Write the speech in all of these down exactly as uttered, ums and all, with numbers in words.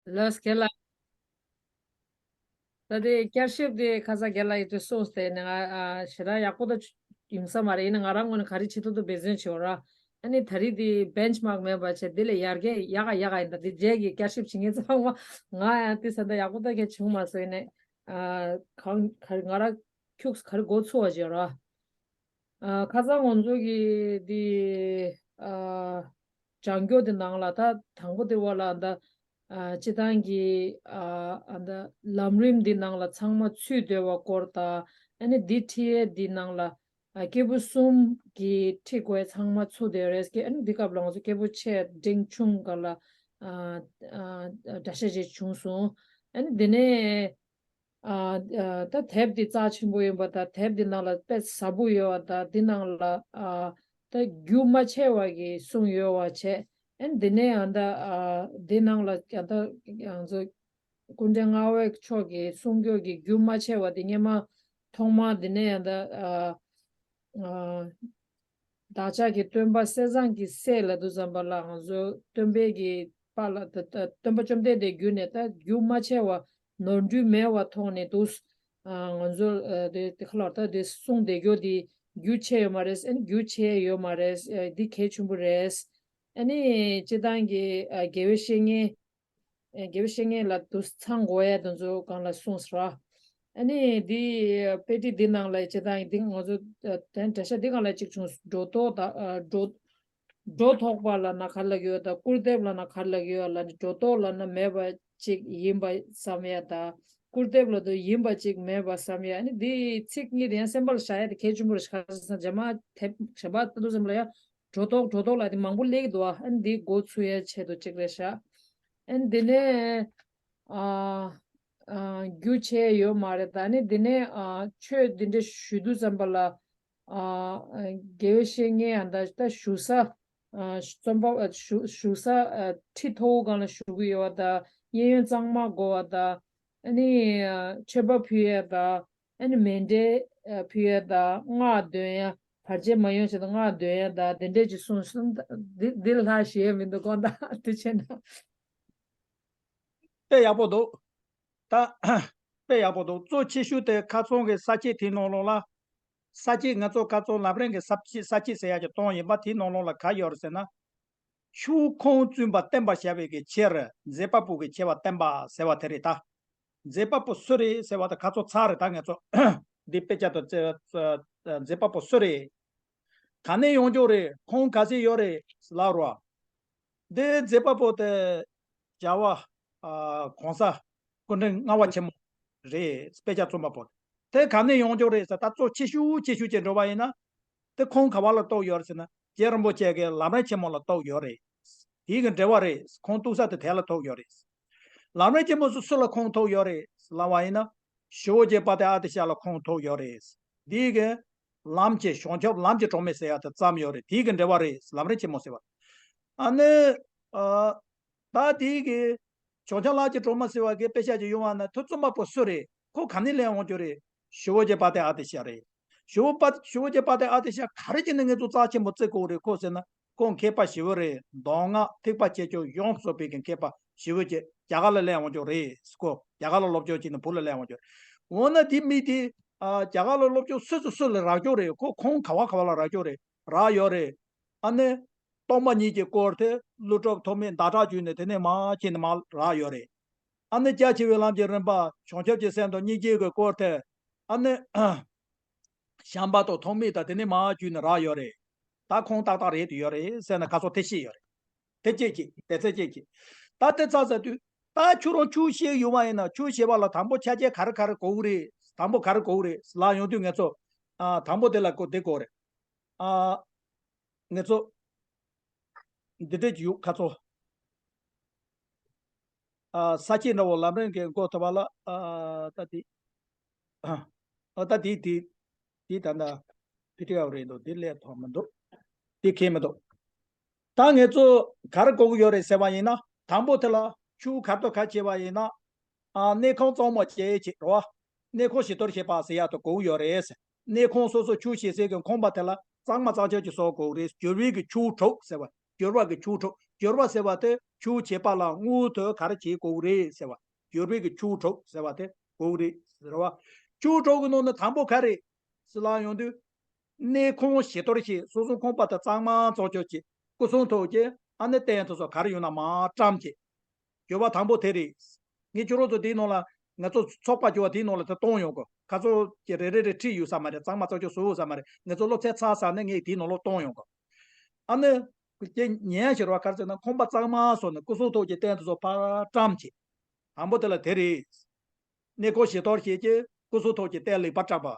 ལགས་རྒན་ལགས། ད་དེ་བསྐྱར་ཞིབ་དེ་ཁ་སང་རྒན་ལགས་ཡིས་དེ་གསུངས་ཏེ་ནས་ང་ཨ་ཞེ་དྲག་ཡག་པོ་ད་ཡིན་ས་མ་རེད། ཡིན་ན་ང་རང་ངོས་ནས་ག་རེ་བྱེད་ཐུབ་ཐུབ་འབད་བརྩོན་བྱེད་འོ་ར། ཨ་ནི་ད་རེས་དེ་བེན་ཆི་མཱག་མེད་པ་བྱས་དེ་ལས་ཡར་རྒྱས་ཡག་ག་ཡག་ག་ཡིན། ད་དེ་རྗེས་ཀྱི་བསྐྱར་ཞིབ་བྱེད་མཁན་ཚང་མ་ང་ཡང་དེ་ས་ད་ཡག་པོ་ད་གས་བྱུང་མ་སོང་། ཡིན་ནས་ཨ་གང་ག་རེ་ང་རང་ཁྱུགས་ག་རེ་འགོ་ཚུགས་པ་བྱེད་འོ་ར། ཨ་ཁ་སང་ང་ཚོ་གི་འདི་ཨ་བྱང་སྐྱོར་འདི་ནང་ལ་ད་དང་པོ་དེ་བ་ལ་ད་ཨ་སྤྱི་བཏང་གི་ཨ་ཨ་ད་ལམ་རིམ་འདི་ནང་ལ་ཚང་མ་ཚུད་སྡོད་པ་སྐོར་དང་། ཨ་ནི་འདི་ཁྲིད་ཡས་འདི་ནང་ལ་ཨ་སྐྱེས་བུ་གསུམ་གྱི་ཁྲིད་དགོས་ཚང་མ་ཚུད་སྡོད་རེད་ཀྱི། ཨ་ནི་འདི་སྐབས་ལ་ང་ཚོ་སྐྱེས་བུ་ཆེ་འབྲིང་ཆུང་སྒང་ལ་ཨ་ཨ་འདྲ་ཤ་ཅིག་བྱུང་སོང་། ཨ་ནི་འདི་ནས། ཨ་ཨ་ད་དེབ་འདི་རྩ་ཆེན་པོ་ཡིན་པ་དང་དེབ་འདི་ནང་ལ་དཔེ་ཟབ་པོ་ཡོད་པ་དང་འདི་ནང་ལ་ཨ་ད་རྒྱུ་མ་ཆད་པ་གི་གསུངས་ཡོད་པ་བྱས། ཨ་ནི་འདི་ནས་ཨ་ད་ཨ་འདི་ནང་ལ་ཨ་ད་ང་ཚོ་སྐུ་ཕྲེང་ལྔ་པའི་མཆོག་གི་གསུང་སྐྱོར་གྱི་རྒྱུ་མ་ཆད་པ་འདི་སྔས་མ་ཐོག་མ་འདི་ནས་ཨ་ད་ཨ་ཨ། བདག་ཅག་གི་སྟོན་པ་གསེར་ཟངས་ཀྱི་སྲས་ལབ་དུས་ཙམ་པ་ལ་ང་ཚོ་སྟོན་པའི་གི་པ་ལ་ད་ད་སྟོན་པ་བཅོམ་ལྡན་འདས་བརྒྱུད་ནས་ད་རྒྱུན་མ་ཆད་པ་ནོར་འཁྲུལ་མེད་པ་ཐོག་ནས་འདུག་ཨ་ང་ཚོ་ཨ་དེ་དེ་ཁ་ལོར་ད་དེ་གསུང་བསྡད་རྒྱུ་དེ་རྒྱུ་ཆད་ཡོད་མ་རེད། ཨ་ནི་རྒྱུ་ཆད་ཡོད་མ་རེད། ཨ་འདི་གལ་ཆེན་པོ་རེད། ཨ་ནི་སྤྱི་བཏང་གི་ཨ་དགེ་བའི་བཤེས་གཉེན། ཨེ་དགེ་བའི་བཤེས་གཉེན་ལ་དུ་ཚང་དགོས་ཡ་དེ་ཚོ་སྒང་ལ་གསུངས་སོ། ཨ་ནི་འདི་དཔེ་ཁྲིད་འདི་ནང་ལ་ཅི་དང་འདི་ང་ཚོ་དེ་འདྲ་ཤ་འདི་སྒང་ལ་གཅིག་བྱུང་། སྒྲོ་འདོགས་དང་སྒྲོ་སྒྲོ་ཐོགས་པ་ལབ་ན་ག་རེ་ལབ་ཀྱི་ཡོད་དང་སྐུར་འདེབས་ལབ་ན་ག་རེ་ལབ་ཀྱི་ཡོད་ལབ་ནི་སྒྲོ་འདོགས་ལབ་ན་མེད་པ་ཅིག་ཡིན་པ་བསམ་ཡ་དང་སྐུར་འདེབས་ལབ་དུས་ཡིན་པ་ཅིག་མེད་པ་བསམ་ཡ། ཨ་ནི་འདི་ཚིག་གཉིས་དེ་ཡང་སེམས་པ་ལ་བཞག་ཡ་དེ་གལ་ཆེན་པོ་རེད་ཤག་ཟེར་ན་རྗེས་མ་དེབ་གཞན་པ་ལྟ་དུས་ཙམ་ལ་ཡ། སྒྲོ་འདོགས་སྒྲོ་འདོགས་ལབ་དེ་མང་པོ་སླེབས་ཀྱི་འདུག་ཨ་ནི་འདི་འགོ་ཚུགས་ཡ་ཆེད་དུ་གཅིག་རེད་ཤག་ཨ་ནི་འདི་ནས་ཨ་ཨ་རྒྱུ་ཆད་ཡོད་མ་རེད། ད་ནི་འདི་ནས་ཨ་ཆོས་འདི་འདྲ་ཞུ་དུས་ཙམ་པ་ལ་ཨ་དགེ་བའི་བཤེས་གཉེན་ཨ་ད་ད་ཞུ་ས་ཨ་རྩོམ་པ་ཨ་ཞུ་ཞུ་ས་ཨ་ཁྲི་མཐོ་བོ་སྒང་ལ་ཞུ་གི་ཡོད་པ་དང་། གཡས་གཡོན་གཙང་མ་དགོས་པ་དང་། ཨ་ནི་ཨ་མཆོད་པ་ཕུལ་ཡ་དང་། ཨ་ནི་མཎྜལ་ཨ་ཕུལ་ཡ་དང་སྔགས་འདོན་ཡ། བར་ཆད་མ་ཡོང་ཆེད་དུ་སྔགས་འདོན་ཡ་དང་དེ་འདྲས་ཀྱི་གསུངས་སོང་། འདི་འདི་ལྷག་ཞུ་ཡ་མི་འདུག་དགོངས་དག་དེ་བྱས་ན། དཔེ་ཡག་པོ་འདུག་ད་དཔེ་ཡག་པོ་འདུག་གཙོ་ཆེ་ཤོས་དེ་ཁ་ཚོན་གྱི་ས་བཅད་དེའི་ནང་ལོགས་ལ། ས་བཅད་ང་ཚོ་ཁ་ཚོན་ལམ་རིམ་གྱི་ས་བཅད་ས་བཅད་ཟེར་ཡ་གི་སྟོང་ཡིན་པ་དེའི་ནང་ལོགས་ལ་ག་ཡོད་རེད་ཟེར་ན། ཆོས་ཁུངས་བཙུན་པ་བསྟན་པར་བྱ་བའི་གི་ཕྱིར་མཛད་པ་པོ་གི་ཆེ་བ་བསྟན་པ་ཟེར་བ་དེ་རེད་ད། མཛད་པ་པོ་སུ་རེད་ཟེར་བ་དང་ཁ་ཚོ་ཚར་རེད་ད་ངེད་ཚོ། འདི་དཔེ་ཆ་དང་བཅས་མཛད་པ་པོ་སུ་རེད། ག་ནས་ཡོང་རྒྱུ་རེད། ཁུངས་ག་ཚད་ཡོད་རེད་ལབ་རོགས། འདི་མཛད་པ་པོ་དེ་རྒྱལ་བ་ཨ་གོང་ས་སྐུ་ཕྲེང་ལྔ་པ་ཆེན་མོ་རེད། དཔེ་ཆ་རྩོམ་པ་པོ་དེ་ག་ནས་ཡོང་རྒྱུ་རེད་ཟེར་ད་གཙོ་ཆེ་ཤོས་ཆེ་ཤོས་ཅིག་འགྲོ་བ་ཡིན་ན། དེ་ཁུངས་ག་བ་ལ་གཏུགས་ཡོད་རེད་ཟེར་ན་རྗེ་རིན་པོ་ཆེ་གི་ལམ་རིམ་ཆེན་མོ་ལ་གཏུགས་ཡོད་རེད། དེའི་གི་འགྲེལ་བ་རེད། ཁུངས་གཏུགས་ས་དེ་དེ་ལ་གཏུགས་ཡོད་རེད། ལམ་རིམ་ཆེན་མོ་སུ་སུ་ལ་ཁུངས་གཏུགས་ཡོད་རེད་ལབ་པ་ཡིན་ན། ཞི་བ་རྗེ་དཔལ་ལྡན་ཨ་ཏི་ཤ་ལ་ཁུངས་གཏུགས་ཡོད་རེད། དེའི་གི་ལམ་གྱི་བྱང་ཆུབ་ལམ་གྱི་གྲོགས་མེད་ཟེར་ཡ་དེ་བརྩམས་ཡོད་རེད། དེའི་གི་འགྲེལ་བ་རེད། ལམ་རིམ་ཆེན་མོ་ཟེར་བ། ཨ་ནི་ཨ་ད་དེའི་གི་བྱང་ཆུབ་ལམ་གྱི་གྲོགས་མེད་ཟེར་བ་གི་དཔེ་ཆ་ཅིག་ཡོང་བ་ན་དེ་རྩོམ་པ་པོ་སུ་རེད། ཁོ་ག་ནས་སླེབས་འོང་རྒྱུ་རེད། ཞི་བ་རྗེ་དཔལ་ལྡན་ཨ་ཏི་ཤ་རེད། ཞི་བ་པ་ཞི་བ་རྗེ་དཔལ་ལྡན་ཨ་ཏི་ཤ་ག་རེ་བྱས་ནས་ངེད་ཚོ་རྩ་ཆེན་པོ་བརྩི་དགོས་རེད་ཁོ་ཟེར་ན། ཁོ་མཁས་པ་ཞི་བ་རེད། མདོ་སྔགས་ཐེག་པ་ཆེ་ཆུང་ཡོངས་སུ་རྫོགས་པའི་གི་མཁས་པ་ཞི་བ་རྗེ་རྒྱ་གར་ལ་སླེབས་འོང་རྒྱུ་རེད། ཁོ་རྒྱ་གར་ལ་སློབ་སྦྱོང་བྱས་ནས་བོད་ལ་སླེབས་འོང་རྒྱུ་རེད། འོ་ན་དེ་མི་དེ་ཨ་རྒྱ་གར་ལ་སློབ་སྦྱོང་སུ་ཚོ་སུ་ལ་རག་རྒྱུ་རེད། ཁོ་ཁུངས་ག་བ་ག་བ་ལ་རག་རྒྱུ་རེད། རག་ཡོད་རེད། ཨ་ནི་སྟོང་པ་ཉིད་ཀྱི་སྐོར་དེ་ཀླུ་སྒྲུབ་ཐོགས་མེད་ཟླ་གྲགས་བརྒྱུད་ནས་དེ་ནས་མར་ཁྱེར་ནས་མར་རག་ཡོད་རེད། ཨ་ནི་རྒྱ་ཆེ་བའི་ལམ་གྱི་རིམ་པ་བྱང་ཆུབ་ཀྱི་སེམས་དང་སྙིང་རྗེ་གི་སྐོར་དེ་ཨ་ནི་བྱམས་པ་དང་ཐོགས་མེད་དང་དེ་ནས་མར་བརྒྱུད་ནས་རག་ཡོད་རེད། ད་ཁུངས་ཏག་ཏག་རེད་དུ་ཡོད་རེད་ཟེར་ན་ཁ་སང་དེ་ཤེས་ཡོད་རེད། དེ་གཅིག་གཅིག་དེ་ཚེ་གཅིག་གཅིག་ད་དེ་ཚར་ཚར་དུས་ད་ཁྱོད་རང་ཆོས་བཤད་ཡོང་བ་ཡིན་ན་ཆོས་བཤད་པ་ལ་དང་པོ་ཆ་རྐྱེན་ག་རེ་ག་རེ་དགོས་རེད། དང་པོ་ག་རེ་དགོས་རེད་ལབ་ཡོང་དུས་ངེད་ཚོ་ཨ་དང་པོ་དེ་ལ་གོ་དེ་དགོས་རེད། ཨ་ངེད་ཚོ་འདི་འདྲས་ཀྱི་ཡོད་ཁ་ཚོ། ཨ་ས་སྐྱེས་འདྲ་བོ་ལམ་རིམ་གྱི་འགོ་ཐུབ་པ་ལ་ཨ་ད་དེ་ཨ་ད་དེ་དེ་དེ་ད་ད་ཕི་ཏི་ཨའོ་རེད་འདུག་དེ་ལས་ཐོག་མི་འདུག་དེ་ཁེལ་མི་འདུག་ད་ངེད་ཚོ་ག་རེ་དགོས་ཀྱི་ཡོད་རེད་ཟེར་བ་ཡིན་ན་དང་པོ་དེ་ལ་ཆུ་གར་དོ་ག་བྱེད་པ་ཡིན་ན་ཨ་གནས་ཁང་གཙང་མ་བྱེད་ཅེས་རོ། གནས་ཁང་ཞིག་གཏོར་བྱེད་པ་ཟེར་ཡག་དེ་དགོས་ཀྱི་ཡོད་རེད། གནས་ཁང་སོ་སོ་ཆུ་ཞིག་ཟེར་གྱི་ཁང་པ་དེ་ལ་གཙང་མ་གཙང་ཆག་ཅིག་བཟོ་དགོས་རེད། བསྒྱུར་བའི་གི་ཆུ་དྲུག་ཟེར་བ། སྦྱོར་བ་གི་ཆོས་དྲུག་སྦྱོར་བ་ཟེར་བ་དེ་ཆོས་བྱེད་པ་ལ་དངོས་དེ་ག་རེ་བྱེད་དགོས་རེད་ཟེར་བ། སྦྱོར་བའི་གི་ཆོས་དྲུག་ཟེར་བ་དེ་དགོས་རེད་ཟེར་བ། ཆོས་དྲུག་གི་ནང་ནས་དང་པོ་ག་རེ་ཟེར་ལབ་ཡོང་དུས། གནས་ཁང་བྱི་དོར་བྱས། སོ་སོ་ཁང་པ་དང་གཙང་མ་བཙོག་བཅོས་བྱས། སྐུ་གསུང་ཐུགས་ཀྱི་ཨ་ནི་རྟེན་དེ་ཚོ་ག་རེ་ཡོད་ན་མར་བཀྲམ་བྱས། སྦྱོར་བ་དང་པོ་དེ་རེད། ངས་ཁྱོད་རང་ཚོ་དེའི་ནང་ལ་ང་ཚོ་ཚོགས་པ་སྐྱོ་བ་དེའི་ནང་ལ་དེ་གཏོང་ཡོང་གི། ཁ་ཚོ་ཀྱི་རེ་རེ་རེ་ཁྲིད་ཡོད་ས་མ་རེད། གཙང་མ་བཙོག་བཅོས་བཟོ་ཡོད་ས་མ་རེད། ང་ཚོ་སློབ་ཚན་ཚར་ཚར་ནས་ངས་དེའི་ནང་ལོགས་གཏོང་ཡོང་གི། ཨ་ནི། ཀྱི་ཉན་ཞེས་པ་ག་རེ་ཟེར་ན་ཁང་པ་གཙང་མ་བཟོས་ནས་སྐུ་གསུང་ཐུགས་ཀྱི་རྟེན་དེ་ཚོ་ཕར་བཀྲམ་བྱས། དང་པོ་དེ་ལ་དེ་རེད། གནས་སྐོར་བྱི་དོར་བྱས་ཀྱི་སྐུ་གསུང་ཐུགས་ཀྱི་རྟེན་ལེགས་པར་བཀྲམ་པ།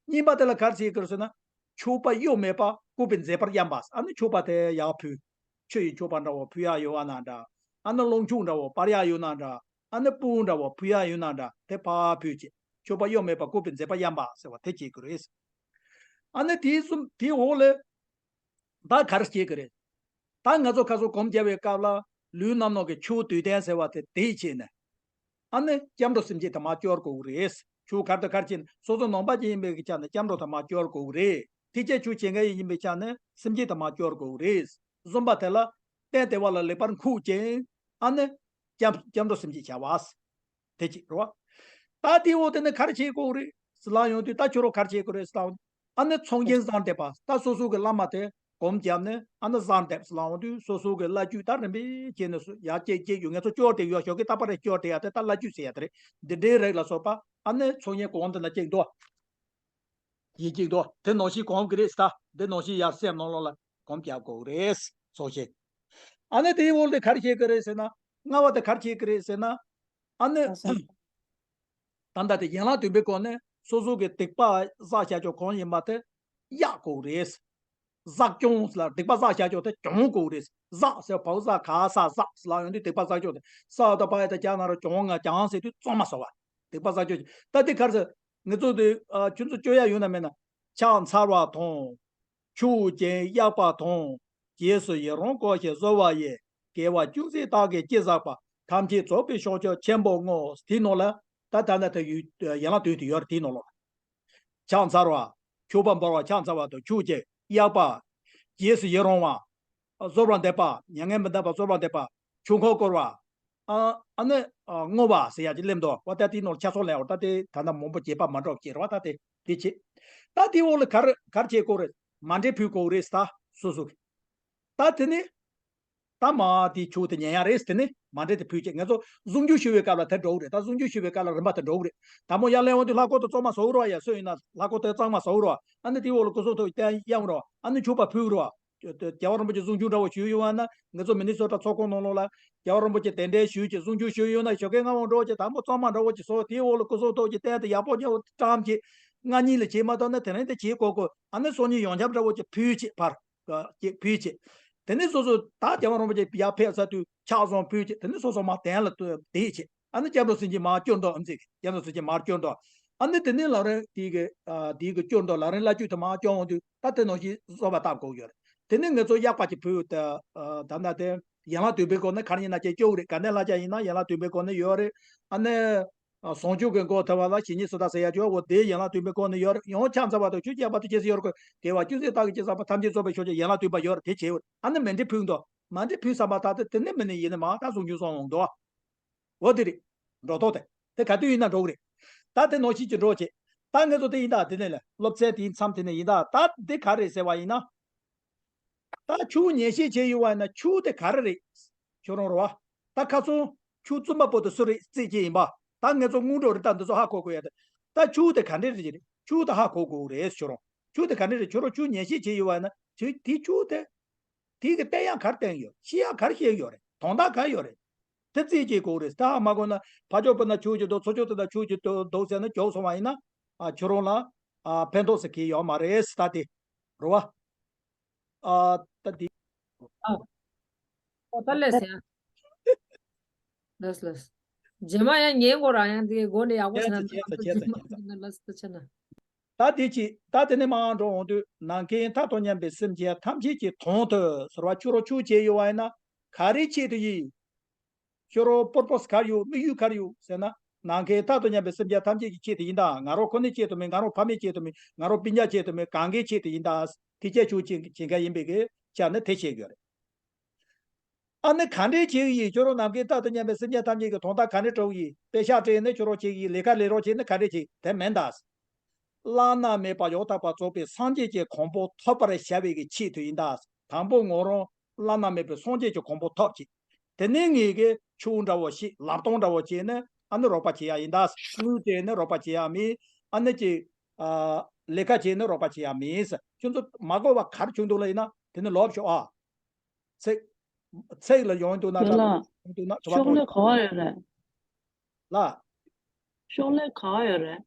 གཉིས་པ་དེ་ལ་ག་རེ་བྱེད་དགོས་ཟེར་ན། མཆོད་པ་གཡོ་མེད་པ་སྐུར་པའི་མཛེས་པར་གཡམ་པ། ཨ་ནི་མཆོད་པ་དེ་ཡར་ཕུལ། ཆུ་ཡི་མཆོད་པ་འདྲ་བོ་ཕུལ་ཡག་ཡོད་པ་ན་འདྲ། ཨ་ནི་རླུང་ཆུང་འདྲ་བོ་སྤར་ཡག་ཡོད་ན་འདྲ། ཨ་ནི་སྤུ་འདྲ་བོ་ཕུལ་ཡག་ཡོད་ན་འདྲ། དེ་ཕར་ཕུལ་བྱས། མཆོད་པ་གཡོ་མེད་པ་སྐུར་པའི་མཛེས་པར་གཡམ་པ་ཟེར་བ་དེ་བྱེད་དགོས་རེད། ཨ་ནི་དེའི་གསུམ་དེའི་འོག་ལ། ད་ག་རེ་བྱེད་ཀྱི་རེད། ད་ང་ཚོ་ཁ་སང་སྒོམ་རྒྱག་པའི་སྐབས་ལ་ལུས་རྣམ་སྣང་གི་ཆོས་དུས་གཏན་ཟེར་བ་དེ་དེ་བྱས་ནས། ཨ་ནི་སྐྱབས་འགྲོ་སེམས་བསྐྱེད་དེ་མར་སྐྱོར་དགོས་ཀྱི་རེད། ཆོས་ག་རེ་དང་ག་རེ་བྱས་ནས་སོ་སོ་ནང་པ་ཅིག་ཡིན་པའི་ཆ་ནས་སྐྱབས་འགྲོ་དེ་མར་སྐྱོར་དགོས་ཀྱི་རེད། ཐེག་ཆེན་ཆོས་བྱེད་མཁན་ཡིན་པའི་ཆ་ནས་སེམས་བསྐྱེད་དེ་མར་སྐྱོར་དགོས་ཀྱི་རེད། གསུམ་པ་དེ་ལ་རྟེན་དེ་བ་ལ་ལེགས་པར་འཁུགས་ཀྱིན་ཨ་ནི་སྐྱབས་སྐྱབས་འགྲོ་སེམས་བསྐྱེད་བྱ་བ། དེ་གཅིག་རེད་བ། ད་དེའི་འོག་དེ་ནས་ག་རེ་བྱེད་དགོས་རེད་ཟེར་ལབ་ཡོང་དུས། ད་ཁྱོད་རང་ག་རེ་བྱེད་དགོས་རེད་ཟེར་ལབ་ཡོང་དུས། ཨ་ནི་ཚོགས་རྒྱན་གསར་འདེབས་པ། ད་སོ་སོ་གི་བླ་མ་དེ་སྒོམ་བརྒྱབ་ནས་ཨ་ནི་གསར་འདེབས་ཟེར་ལབ་ཡོང་དུས། སོ་སོ་གི་བླ་བརྒྱུད་ད་རིམ་པས་བྱས་ནས་སུ་ཡར་སྐྱེ་སྐྱེ་རྒྱུ། ངེད་ཚོ་སྐྱོར་དེ་ཡོད་ཞོགས་ཀས་རྟག་པར་རེ་སྐྱོར་དེ་ཡ་དེ་ད་བླ་བརྒྱུད་ཟེར་ཡ་དེ་རེད། འདི་འདྲའི་རིགས་ལ་སོགས་པ་ཨ་ནི་ཚོགས་རྒྱན་གོང་དུ་ན་གཅིག་འདུག་ཡིན་གཅིག་འདུག་དེ་ནང་བཞིན་གོམས་ཀྱི་རེད་ཟེར། ད་འདི་ནང་བཞིན་ཡར་སེམས་ནང་ལོགས་ལ་གོམས་རྒྱག་དགོས་ཀྱི་རེད། སོ་ཤེས། ཨ་ནི་དེའི་འོག་དེ་ག་རེ་བྱེད་ཀྱི་རེད་ཟེར་ན། ལྔ་བ་དེ་ག་རེ་བྱེད་ཀྱི་རེད་ཟེར་ན། ཨ་ནི། ད་ལྟ་དེ་ཡན་ལག་བདུན་པའི་སྒོ་ནས་སོ་སོ་གི་སྡིག་པ་བསགས་བྱ་ཆོག་གང་ཡིན་པ་དེ་གཡོག་དགོས་ཀྱི་རེད། བསགས་སྐྱོང་ལ་སྡིག་པ་བསགས་བྱ་ཆོག་དེ་སྐྱོང་དགོས་ཀྱི་རེད། བསགས་ཟེར་བའོ། བསགས་ག་ས་བསགས་ལ་ཡོང་དུས་སྡིག་པ་བསགས་སྐྱོང་དེ་ས་ད་པ་ཡ་ད་ཀྱ་ན་རོ་གྱོང་ང་ཀྱང་ཟེར་དུས་གཙང་མ་བཟོ་བ། སྡིག་པ་བསགས་སྐྱོང་ད་དེ་ག་རེ་ཟེར། ངེད་ཚོ་དེ་ཨ་ཁྱོད་ཚོ་སྐྱོ་ཡ་ཡོད་ན་མེད་ན། ཕྱག་འཚལ་བ་དང་། མཆོད་ཅིང་གཡོག་པ་དང་། རྗེས་སུ་ཡི་རང་བསྐུལ་ཞིང་གསོལ་བ་ཡི། དགེ་བ་ཅུང་ཟད་བདག་གིས་ཅི་བསགས་པ། ཐམས་ཅད་རྫོགས་པའི་བྱང་ཆུབ་ཆེན་པོར་བསྔོ། དེའི་ནང་ལ་ད་ད་ལྟ་དེ་ཡོད། ཡན་ལག་བདུན་དེ་ཡོད་རེད། དེའི་ནང་ལ། ཕྱག་འཚལ་བ། མཆོད་པ་འབུལ་བ། ཕྱག་འཚལ་བ་དང་མཆོད་ཅིང་གཡོག་པ། རྗེས་སུ་ཡི་རང་བ། གསོལ་བ་འདེབས་པ། མྱ་ངན་མི་འདའ་བར་གསོལ་བ་འདེབས་པ། ཆོས་འཁོར་བསྐོར་བ། ཨ་ཨ་ནི་ཨ་བསྔོ་བ་ཟེར་ཡ་ཅིག་སླེབས་འདུག་བ། ད་དེའི་ནང་ལ་ཆ་ཚང་ལེན་འོ། ད་དེ་ད་ལྟ་མང་པོ་རྒྱས་པ་མ་འགྲོ་བ་ཅིག་རེད་བ། ད་དེ་དེ་བྱེད། ད་དེའི་འོག་ལ་ག་རེ་ག་རེ་བྱེད་དགོས་རེད། མཎྜལ་ཕུལ་དགོས་རེད་ད་སོ་སོ་གི། ད་དེ་ནི། ད་མ་དེའི་ཆོས་དེ་ཉན་ཡ་རེད། དེ་ནི་མཎྜལ་དེ་ཕུལ་བྱས། ངེད་ཚོ་གཟུངས་གཞུག་ཞུ་བའི་སྐབས་ལ་དེ་འགྲོ་གི་རེད། ད་གཟུངས་གཞུག་ཞུ་བའི་སྐབས་ལ་རིམ་པ་དེ་འགྲོ་གི་རེད། དང་པོ་ཡར་སླེབས་ཡོང་དུས་ལྷ་སྐོར་དེ་གཙང་མ་བཟོ་གི་རེད་བ། ཡ་སོ་ཡིན་ན་ལྷ་སྐོར་དེ་གཙང་མ་བཟོ་གི་རེད་བ། ཨ་ནི་དེའི་འོག་ལ་སྐུ་གསུང་ཐུགས་རྟེན་གཡོག་རེད་བ། ཨ་ནི་མཆོད་པ་ཕུལ་རེད་བ། རྒྱལ་བ་རིན་པོ་ཆེ་གཟུངས་གཞུག་འདྲ་བོ་ཞུས་ཡོད་པ་ན། ངེད་ཚོ་མི་ནི་སོ་ཊ་ཚོགས་ཁང་ནང་ལོགས་ལ་རྒྱལ་བ་རིན་པོ་ཆེ་གདན་འདྲེན་ཞུས་བྱས་གཟུངས་གཞུག་ཞུས་ཡོད་ན་ཞོགས་ཀས་སྔ་བོ་འགྲོ་བྱས་དང་པོ་གཙང་མ་འདྲ་བོ་ཅིག་བཟོ། དེའི་འོག་ལ་སྐུ་གསུང་ཐུགས་ཀྱི་རྟེན་དེ་ཡག་པོ་ཉེ་བོ་བཀྲམ་བྱས། སྔ་ཉིན་ལ་བྱས་མ་ཐག་ན་དེ་རིང་དེ་བྱེད་དགོས་དགོས། ཨ་ནི་སང་ཉིན་ཡོངས་ཁྱབ་འདྲ་བོ་ཅིག་ཕུལ་བྱས་ཕར་ཅིག་ཕུལ་བྱས། དེ་ནས་སོ་སོ་ད་རྒྱལ་བ་རིན་པོ་ཆེ་ཡར་ཕེབས་ཚར་དུས་ཕྱག་བཟང་ཕུལ་བྱས། དེ་ནས་སོ་སོ་མར་གདན་ལ་བསྡད་བྱས། ཨ་ནི་སྐྱབས་འགྲོ་སེམས་བསྐྱེད་མར་སྐྱོར་འདུག་ཨམ་ཚིག་གི་སྐྱབས་འགྲོ་སེམས་བསྐྱེད་མར་སྐྱོར་འདུག་ཨ་ནི་དེ་ནས་ལམ་རིམ་དེའི་གི་ཨ་དེའི་གི་སྐྱོར་འདུག་ལམ་རིམ་བླ་བརྒྱུད་དེ་མར་སྐྱོར་འོང་དུས་ད་དེ་ནང་བཞིན་གསོལ་བ་བཏབ་དགོས་ཡོད་རེད། དེ་ནས་ངེད་ཚོ་གཡོག་པ་ཅིག་ཕུལ་ཏེ། ཨ་ད་ལྟ་དེ་ཡན་ལག་བདུན་པའི་སྒོ་ནས་ག་རེ་ཡིན་ན་ཅིག་སྐྱོར་གི་རེད། དགའ་ལྡན་བསླབ་བྱ་ཡིན་ན་ཡན་ལག་བདུན་པའི་སྒོ་ནས་ཡོད་རེད། ཨ་ནི། ཨ་ཟུང་འཇུག་གི་སྒོ་ཐོབ་པ་ལ་ཇི་སྙེད་སུ་དག་ཟེར་ཡ་ཅིག་འོ་དེ་ཡན་ལག་བདུན་པའི་སྒོ་ནས་ཡོད་རེད། ཡང་ཕྱག་འཚལ་བ་དང་ཆོས་ཀྱི་བསྐྱེད་པ་དང་རྗེས་སུ་ཡི་རང་བསྐུལ། དགེ་བ་ཅུང་ཟད་བདག་གིས་ཅི་བསགས་པ། ཐམས་ཅད་རྫོགས་པའི་བྱང་ཆུབ། ཡན་ལག་བདུན་པ་ཡོད་རེད། དེ་བྱེད། ཨ་ནི་མཎྜལ་ཕུལ་འདུག་མཎྜལ་ཕུལ་ཚར་བ་ད་དེ་དེ་ནས་མི་ནི་ཡིན་ནི་མ་ད་གཟུངས་གཞུག་སོང་འོང་འདུག་འོ་དེ་རེད། འགྲོ་ཐོག་དེ། དེ་ག་དུས་ཡིན་ན་འགྲོ་གི་རེད། ད་དེ་ནང་བཞིན་གྱི་འགྲོ་བྱེད། ད་ངེད་ཚོ་དེ་ཡིན་ད་དེ་ནས་ལས་སློབ་ཚན་དེའི་མཚམས་དེ་ནས་ཡིན་ད། ད་དེ་ག་རེད་ཟེར་བ་ཡིན་ན། ད་ཆོས་ཉན་བཤད་བྱས་ཡོད་པ་ཡིན་ན་ཆོས་དེ་ག་རེ་རེད། ཁྱོད་རང་རེད་བ། ད་ཁ་སང་ཆོས་བཙུན་པ་པོ་དེ་སུ་རེད་རྩིས་ཀྱི་ཡིན་པ། ད་ངེད་ཚོ་སྔོན་འགྲོ་རེད། ད་འདི་ཚོ་ཧ་གོ་དགོས་ཡ་དེ། ད་ཆོས་དེ་ག་འདྲས་རེད་ཀྱི་རེད། ཆོས་དེ་ཧ་གོ་དགོས་རེད་ཁྱོད་རང་། ཆོས་དེ་ག་འདྲས་རེད། ཁྱོད་རང་ཆོས་ཉན་བཤད་བྱས་ཡོད་པ་ཡིན་ན་ཆོས་དེ་ཆོས་དེ། དེ་གི་བསྟན་ཡག་ག་རེ་བསྟན་ཡོད། བཤད་ཡག་ག་རེ་བཤད་ཡོད་རེད། དོན་དག་ག་ཡོད་རེད། དེ་རྩིས་བྱེད་དགོས་རེད། ད་ཧ་མ་གོ་ན་ཕ་ཕྱོགས་པོ་ན་ཆོས་ཀྱི་འདུག་ཚུར་ཕྱོགས་དེ་ན་ཆོས་ཀྱི་འདུག་འདུག་ཟེར་ན་འཇོག་སོང་བ་ཡིན་ན། ཨ་ཁྱོད་རང་ལ་ཨ་ཕན་ཐོགས་ཟེར་གི་ཡོད་མ་རེད་ད་དེ། རེད་བ། ཨ་ད་དེ། ཨ། ཨོ་ད་ལས་ཟེར། ལགས་ལགས། རྗེས་མ་ཡང་ཉན་དགོས་ར། ཡང་དེ་སྒོ་ནས་ཡག་པོ་ཟེར་ན་ཁྱེད་ཚོ་ཁྱེད་ཚོ་ཁྱེད་ཚོ། ལགས་ལགས་ད་ཆ་ན། ད་དེ་ཅི་ད་དེ་ནས་མར་འགྲོ་འོང་དུས་ནམ་མཁའི་མཐའ་དང་མཉམ་པའི་སེམས་ཅན་ཐམས་ཅད་ཀྱི་དོན་དུ་ཟེར་བ། ཁྱོད་རང་ཆོས་བྱས་ཡོད་པ་ཡིན་ན་ག་རེ་ཆེད་དུ་ཡིན། ཁྱོད་རང་པུར་པོས་ག་རེ་ཡོད། དམིགས་ཡུལ་ག་རེ་ཡོད་ཟེར་ན། ནམ་མཁའི་མཐའ་དང་མཉམ་པའི་སེམས་ཅན་ཐམས་ཅད་ཀྱི་ཆེད་དུ་ཡིན་ད། ང་རང་ཁོ་ནའི་ཆེད་དུ་མིན། ང་རང་ཕ་མའི་ཆེད་དུ་མིན། ང་རང་སྤུན་ཀྱག་ཆེད་དུ་མིན། གང་གའི་ཆེད་དུ་ཡིན་ད། དེ་སྐད་ཆོས་བྱེད་བྱེད་མཁན་ཡིན་པའི་གི་ཆ་ནས་དེ་བཤད་དགོས་རེད། ཨ་ནི་ག་འདྲས་བྱེད་ཀྱི་ཡིན། ཁྱོད་རང་ནམ་མཁའི་མཐའ་དང་མཉམ་པའི་སེམས་ཅན་ཐམས་ཅད་ཀྱི་དོན་དག་ག་འདྲས་སྒྲུབ་ཀྱི་ཡིན། དཔེ་ཤག་སྤྲད་ནས་ཁྱོད་རང་བྱེད་ཀྱི་ཡིན། ལས་ཀ་ལས་རོགས་བྱེད་ནི་ག་འདྲས་བྱེད། དེ་མིན་ད། བླ་ན་མེད་པ་ཡང་དག་པར་རྫོགས་པའི་སངས་རྒྱས་ཀྱི་གོ་འཕང་ཐོབ་པར་བྱ་བའི་གི་ཆེད་དུ་ཡིན་ད། དང་པོ་ང་རང་བླ་ན་མེད་པའི་སངས་རྒྱས་ཀྱི་གོ་འཕང་ཐོབ་ཅིག་དེ་ནས་ངས་གི་ཆོས་འདྲ་བོ་ཞིག་ལམ་སྟོན་འདྲ་བོ་བྱས་ནས་ཨ་ནི་རོགས་པ་བྱེད་ཡ་ཡིན་ད། དངུལ་སྤྲད་ནས་རོགས་པ་བྱེད་ཡ་མིན། ཨ་ནི་ཅིག་ཨ། ལས་ཀ་བྱས་ནས་རོགས་པ་བྱེད་ཡ་མིན་ཟེར། ཁྱོད་ཚོ་མ་གོ་བ་ག་རེ་བྱུང་འདུག་ལ་ཡིན་ན་དེ་ནི་ལོབས་ཤོག་ཨ། ཚིག་ཚིག་ལ་ཡོང་འདུག་ན། ཡོད་ལ། ཡོང་འདུག་ན་ག་པར་ཤོག་ལྷེ་ག་པར་ཡོད་རེད། ལ། ཤོག་ལྷེ་ག་པར་ཡོད་རེད།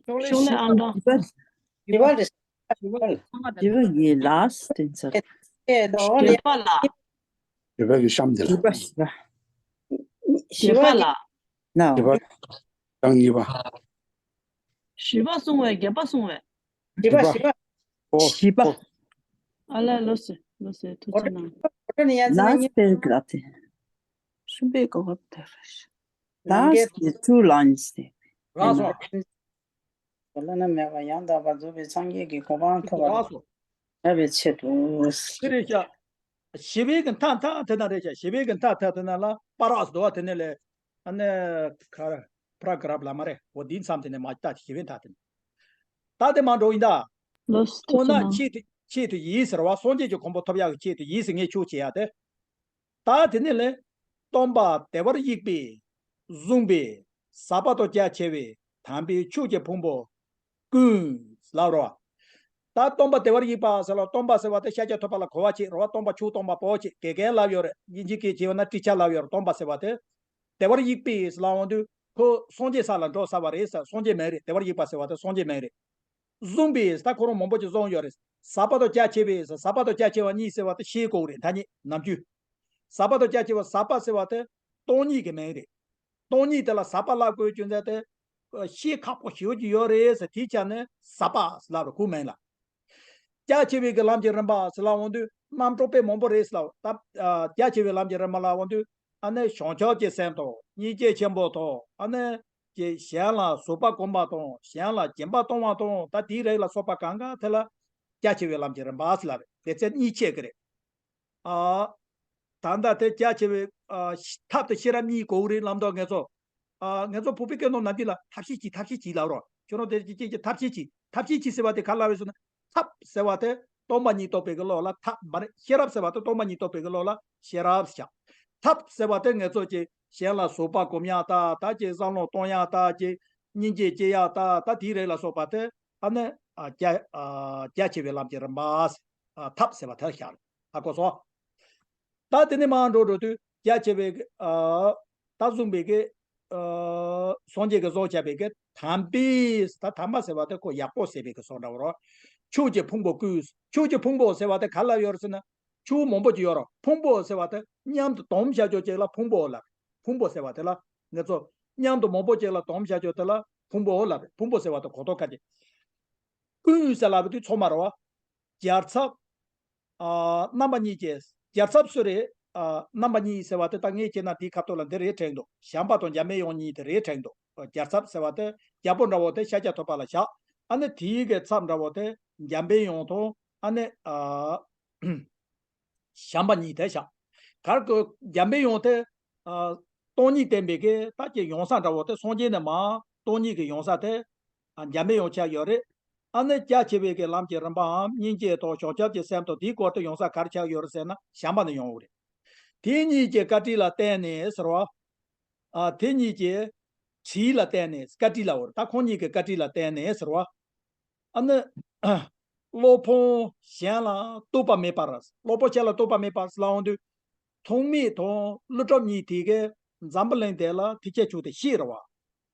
ཤོག་ལྷེ་ཤོག་ལྷེ་ཨ་འདྲ། བཞི་པ་རེད། བཞི་པ་ཡི་last དེ་ཚར། བརྒྱད་པ་ལ། བཞི་པ་གི་གཤམ་དེ་ལ། བཞི་པ་བཞི་པ། བཞི་པ་ལ། ན། བཞི་པ་དང་གཉིས་པ། བཞི་པ་གསུང་བས་བརྒྱད་པ་གསུང་བས། བཞི་པ། བཞི་པ། ཨོ། བཞི་པ། ཨོ། ཨ་ལས། ལོ་སི་ལོ་སི་ཐུགས་རྗེ་གནང་། Last paragraph དེ། གསུམ་པའི་གོ་སྐབས་དེ་རེད། Last two lines དེ། རག་སོང་། བླ་ན་མེད་པ་ཡང་དག་པར་རྫོགས་པའི་སངས་རྒྱས་ཀྱི་གོ་འཕང་ཐོབ་པར། རག་སོང་། བྱ་བའི་ཆེད་དུ། དེ་རེད་ཤག་བཞི་པའི་གི་མཐའ་མཐའ་དེ་ན་རེད་ཤག་བཞི་པའི་གི་མཐའ་མཐའ་དེ་ན་ལ་པ་རག་སྡོ་བ་དེ་ནས་ལས། ཨ་ནི་ཁ་པ་ར་ག་རབ་ལ་མ་རེད། འོ་འདིའི་མཚམས་དེ་ནས་མ་ལྟ་བཞི་པའི་མཐའ་དེ་ནས། ད་དེ་མ་འགྲོ་ཡིན་ད། ལོ་སི་འོ་ན་ཐུགས་རྗེ་གནང་། ཆེད་དུ་ཆེད་དུ་ཡིས་ཟེར་བ་སངས་རྒྱས་ཀྱི་གོ་འཕང་ཐོབ་ཡག་གི་ཆེད་དུ་ཡིས་ཟེར་ངས་ཆོས་བྱེད་ཡ་དེ། ད་དེ་ནས་ལས། སྟོན་པ་བདེ་བར་གཤེགས་པས་གསུངས་པའི་ཟབ་པ་དང་རྒྱ་ཆེ་བའི་དམ་པའི་ཆོས་ཀྱི་ཕུང་པོ་ཀུན་ལབ་རོ། ད་སྟོན་པ་བདེ་བར་གཤེགས་པ་ཟེར་ལ་སྟོན་པ་ཟེར་བ་དེ་ཤཱཀྱ་ཐུབ་པ་ལ་གོ་བ་བྱེད་རོ་བ། སྟོན་པ་ཆོས་སྟོན་པ་པོ་བྱེད་དགེ་རྒན་ལབ་ཡོད་རེད། དབྱིན་ཇི་སྐད་བྱས་པ་ན་ཊི་ཆར་ལབ་ཡོད་རེད། སྟོན་པ་ཟེར་བ་དེ། བདེ་བར་གཤེགས་པས་ལབ་འོང་དུས་ཁོ་སངས་རྒྱས་ས་ལ་འགྲོ་ཚར་བ་རེད་ཟེར། སངས་རྒྱས་མིན་རེད། བདེ་བར་གཤེགས་པ་ཟེར་བ་དེ་སངས་རྒྱས་མིན་རེད། གསུངས་པས་ད་ཁོ་རང་མང་པོ་ཅིག་གསུངས་ཡོད་རེད། ཟབ་པ་དང་རྒྱ་ཆེ་བས་ཟེར། ཟབ་པ་དང་རྒྱ་ཆེ་བ་གཉིས་ཟེར་བ་དེ་ཤེས་དགོས་རེད་ད་ནི་ནམ་རྒྱུན། ཟབ་པ་དང་རྒྱ་ཆེ་བ་ཟབ་པ་ཟེར་བ་དེ་སྟོང་ཉིད་ཀྱི་མིང་རེད། སྟོང་ཉིད་དེ་ལ་ཟབ་པ་ལབ་དགོས་རྒྱུ་མཚན་དེ། ཤེས་ཁག་པོ་ཞེ་པོ་ཅིག་ཡོད་རེད་ཟེར། དེའི་ཆ་ནས་ཟབ་པ་ལབ་རེད་ཁོའི་མིང་ལ། རྒྱ་ཆེ་བའི་གི་ལམ་གྱི་རིམ་པ་ཟེར་ལབ་འོང་དུས་རྣམ་གྲངས་དཔེ་མང་པོ་རེད་ཟེར་ལབ། ད་རྒྱ་ཆེ་བའི་ལམ་གྱི་རིམ་པ་ལབ་འོང་དུས་ཨ་ནི་བྱང་ཆུབ་ཀྱི་སེམས་དང་སྙིང་རྗེ་ཆེན་པོ་དང་ཨ་ནི་ཀྱི་གཞན་ལ་བཟོད་པ་སྒོམ་པ་དང་གཞན་ལ་སྦྱིན་པ་གཏོང་བ་དང་ད་དེའི་རིགས་ལ་སོགས་པ་གང་ག་དེ་ལ་རྒྱ་ཆེ་བའི་ལམ་གྱི་རིམ་པ་ཟེར་ལབ་རེད། དེ་ཚེ་གཉིས་ཆེ་གི་རེད། ཨ། ད་ལྟ་དེ་རྒྱ་ཆེ་བའི་ཨ་ཐབས་དང་ཤེས་རབ་གཉིས་དགོས་རེད་ལབ་མདོག་ངེད་ཚོ། ཨ་ངེད་ཚོ་བོད་པའི་སྐད་ནང་ནམ་རྒྱུན་ལ་ཐབས་ཤེས་གྱིས་ཐབས་ཤེས་གྱིས་ལབ་རོགས། ཁྱོད་རང་དེ་ཅི་ཅི་ཅི་ཐབས་ཤེས་གྱིས་ཐབས་ཤེས་གྱིས་ཟེར་བ་དེ་ག་ལབ་རེད་ཟེར་ན། ཐབས་ཟེར་བ་དེ་སྟོང་པ་ཉིད་རྟོགས་པའི་གི་བློ་ལ་ཐབས་མ་རེད། ཤེས་རབ་ཟེར་བ་དེ་སྟོང་པ་ཉིད་རྟོགས་པའི་གི་བློ་ལ་ཤེས་རབ་ཟེར་བྱ། ཐབས་ཟེར་བ་དེ་ངེད་ཚོ་ཀྱི་གཞན་ལ་བཟོད་པ་སྒོམ་ཡག་ད་ད་ཀྱི་བསམ་བློ་གཏོང་ཡག་ད་ཀྱི་སྙིང་རྗེ་སྐྱེ་ཡག་ད་ད་དེའི་རིགས་ལ་སོགས་པ་དེ་ཨ་ནི་ཨ་རྒྱ་ཨ་རྒྱ་ཆེ་བའི་ལམ་གྱི་རིམ་པ་ཟེར། ཨ་ཐབས་ཟེར་བ་དེ་ལ་བཞག་རེད། ཧ་གོ་སོང་། ད་དེ་ནས་མར་འགྲོ་འགྲོ་དུས་རྒྱ་ཆེ་བའི་གི་ཨ་ད་གསུངས་པའི་གི་ཨ་སངས་རྒྱས་ཀྱིས་བཟོ་བྱ་བའི་གི་དམ་པའི་ད་དམ་པ་ཟེར་བ་དེ་ཁོ་ཡག་པོ་ཟེར་བའི་གི་བཟོ་འདྲ་བོ་རོ། ཆོས་ཀྱི་ཕུང་པོ་ཀུན། ཆོས་ཀྱི་ཕུང་པོ་ཟེར་བ་དེ་ག་ལ་ཡོད་རེད་ཟེར་ན། ཆོས་མང་པོ་ཅིག་ཡོད་རོ། ཕུང་པོ་ཟེར་བ་དེ་མཉམ་དུ་སྡོམ་བྱ་ཆོག་ཅིག་ལ་ཕུང་པོ་ལབ། ཕུང་པོ་ཟེར་བ་དེ་ལ་ངེད་ཚོ་མཉམ་དུ་མང་པོ་ཅིག་ལ་སྡོམ་བྱ་ཆོག་དེ་ལ་ཕུང་པོ་ལབ། ཕུང་པོ་ཟེར་བ་དེ་གོ་རྟོགས་ཁ་ཅིག་ཀུན་ཟེར་ལབ་དུས་ཚང་མ་རེད་བ། རྒྱལ་ཚབ། ཨ་རྣམ་པ་གཉིས་ཀྱི་རྒྱལ་ཚབ་སུ་རེད། ཨ་རྣམ་པ་གཉིས་ཟེར་བ་དེ་ད་ངས་བྱས་ན་དེའི་ཁ་ཐུག་ལ་འདི་རེད་དྲན་འདུག་བྱམས་པ་དང་འཇམ་པའི་དབྱངས་གཉིས་དེ་རེད་དྲན་འདུག་རྒྱལ་ཚབ་ཟེར་བ་དེ་རྒྱལ་པོ་འདྲ་བོ་དེ་ཤཱཀྱ་ཐུབ་པ་ལ་བཞག་ཨ་ནི་དེའི་གི་ཚབ་འདྲ་བོ་དེ་འཇམ་པའི་དབྱངས་དང་ཨ་ནི་ཨ། བྱམས་པ་གཉིས་དེ་བཞག་གར་གི་འཇམ་པའི་དབྱངས་དེ། ཨ་སྟོང་ཉིད་བསྟན་པའི་གི་ད་ཀྱི་ཡོང་ས་འདྲ་བོ་དེ་སངས་རྒྱས་ནས་མར་སྟོང་ཉིད་ཀྱི་ཡོང་ས་དེ། ཨ་འཇམ་པའི་དབྱངས་ཆགས་ཡོད་རེད། ཨ་ནི་རྒྱ་ཆེ་བའི་གི་ལམ་གྱི་རིམ་པའམ་སྙིང་རྗེ་དང་བྱང་ཆུབ་ཀྱི་སེམས་དང་དེའི་སྐོར་དུ་ཡོང་ས་གར་ཆགས་ཡོད་རེད་ཟེར་ན་བྱམས་པ་ནས་ཡོང་བ་རེད། དེ་གཉིས་ཀྱི་བཀའ་དྲིན་ལ་བརྟེན་ནས་ཟེར་བ། ཨ་དེ་གཉིས་ཀྱི་དྲིན་ལ་བརྟེན་ནས་བཀའ་དྲིན་ལབ་པ་རེད། ད་ཁོང་གཉིས་ཀྱི་བཀའ་དྲིན་ལ་བརྟེན་ནས་ཟེར་བ། ཨ་ནི། བློ་ཕུང་གཞན་ལ་གཏུགས་པ་མེད་པར། བློ་ཕུང་གཞན་ལ་གཏུགས་པ་མེད་པར་ལབ་འོང་དུས། ཐོགས་མེད་དང་ཀླུ་སྒྲུབ་གཉིས་དེ་གའི་འཛམ་བུ་གླིང་འདི་ལ་ཐུགས་རྗེ་ཆེ་དེ་ཤེས་རེད་བ།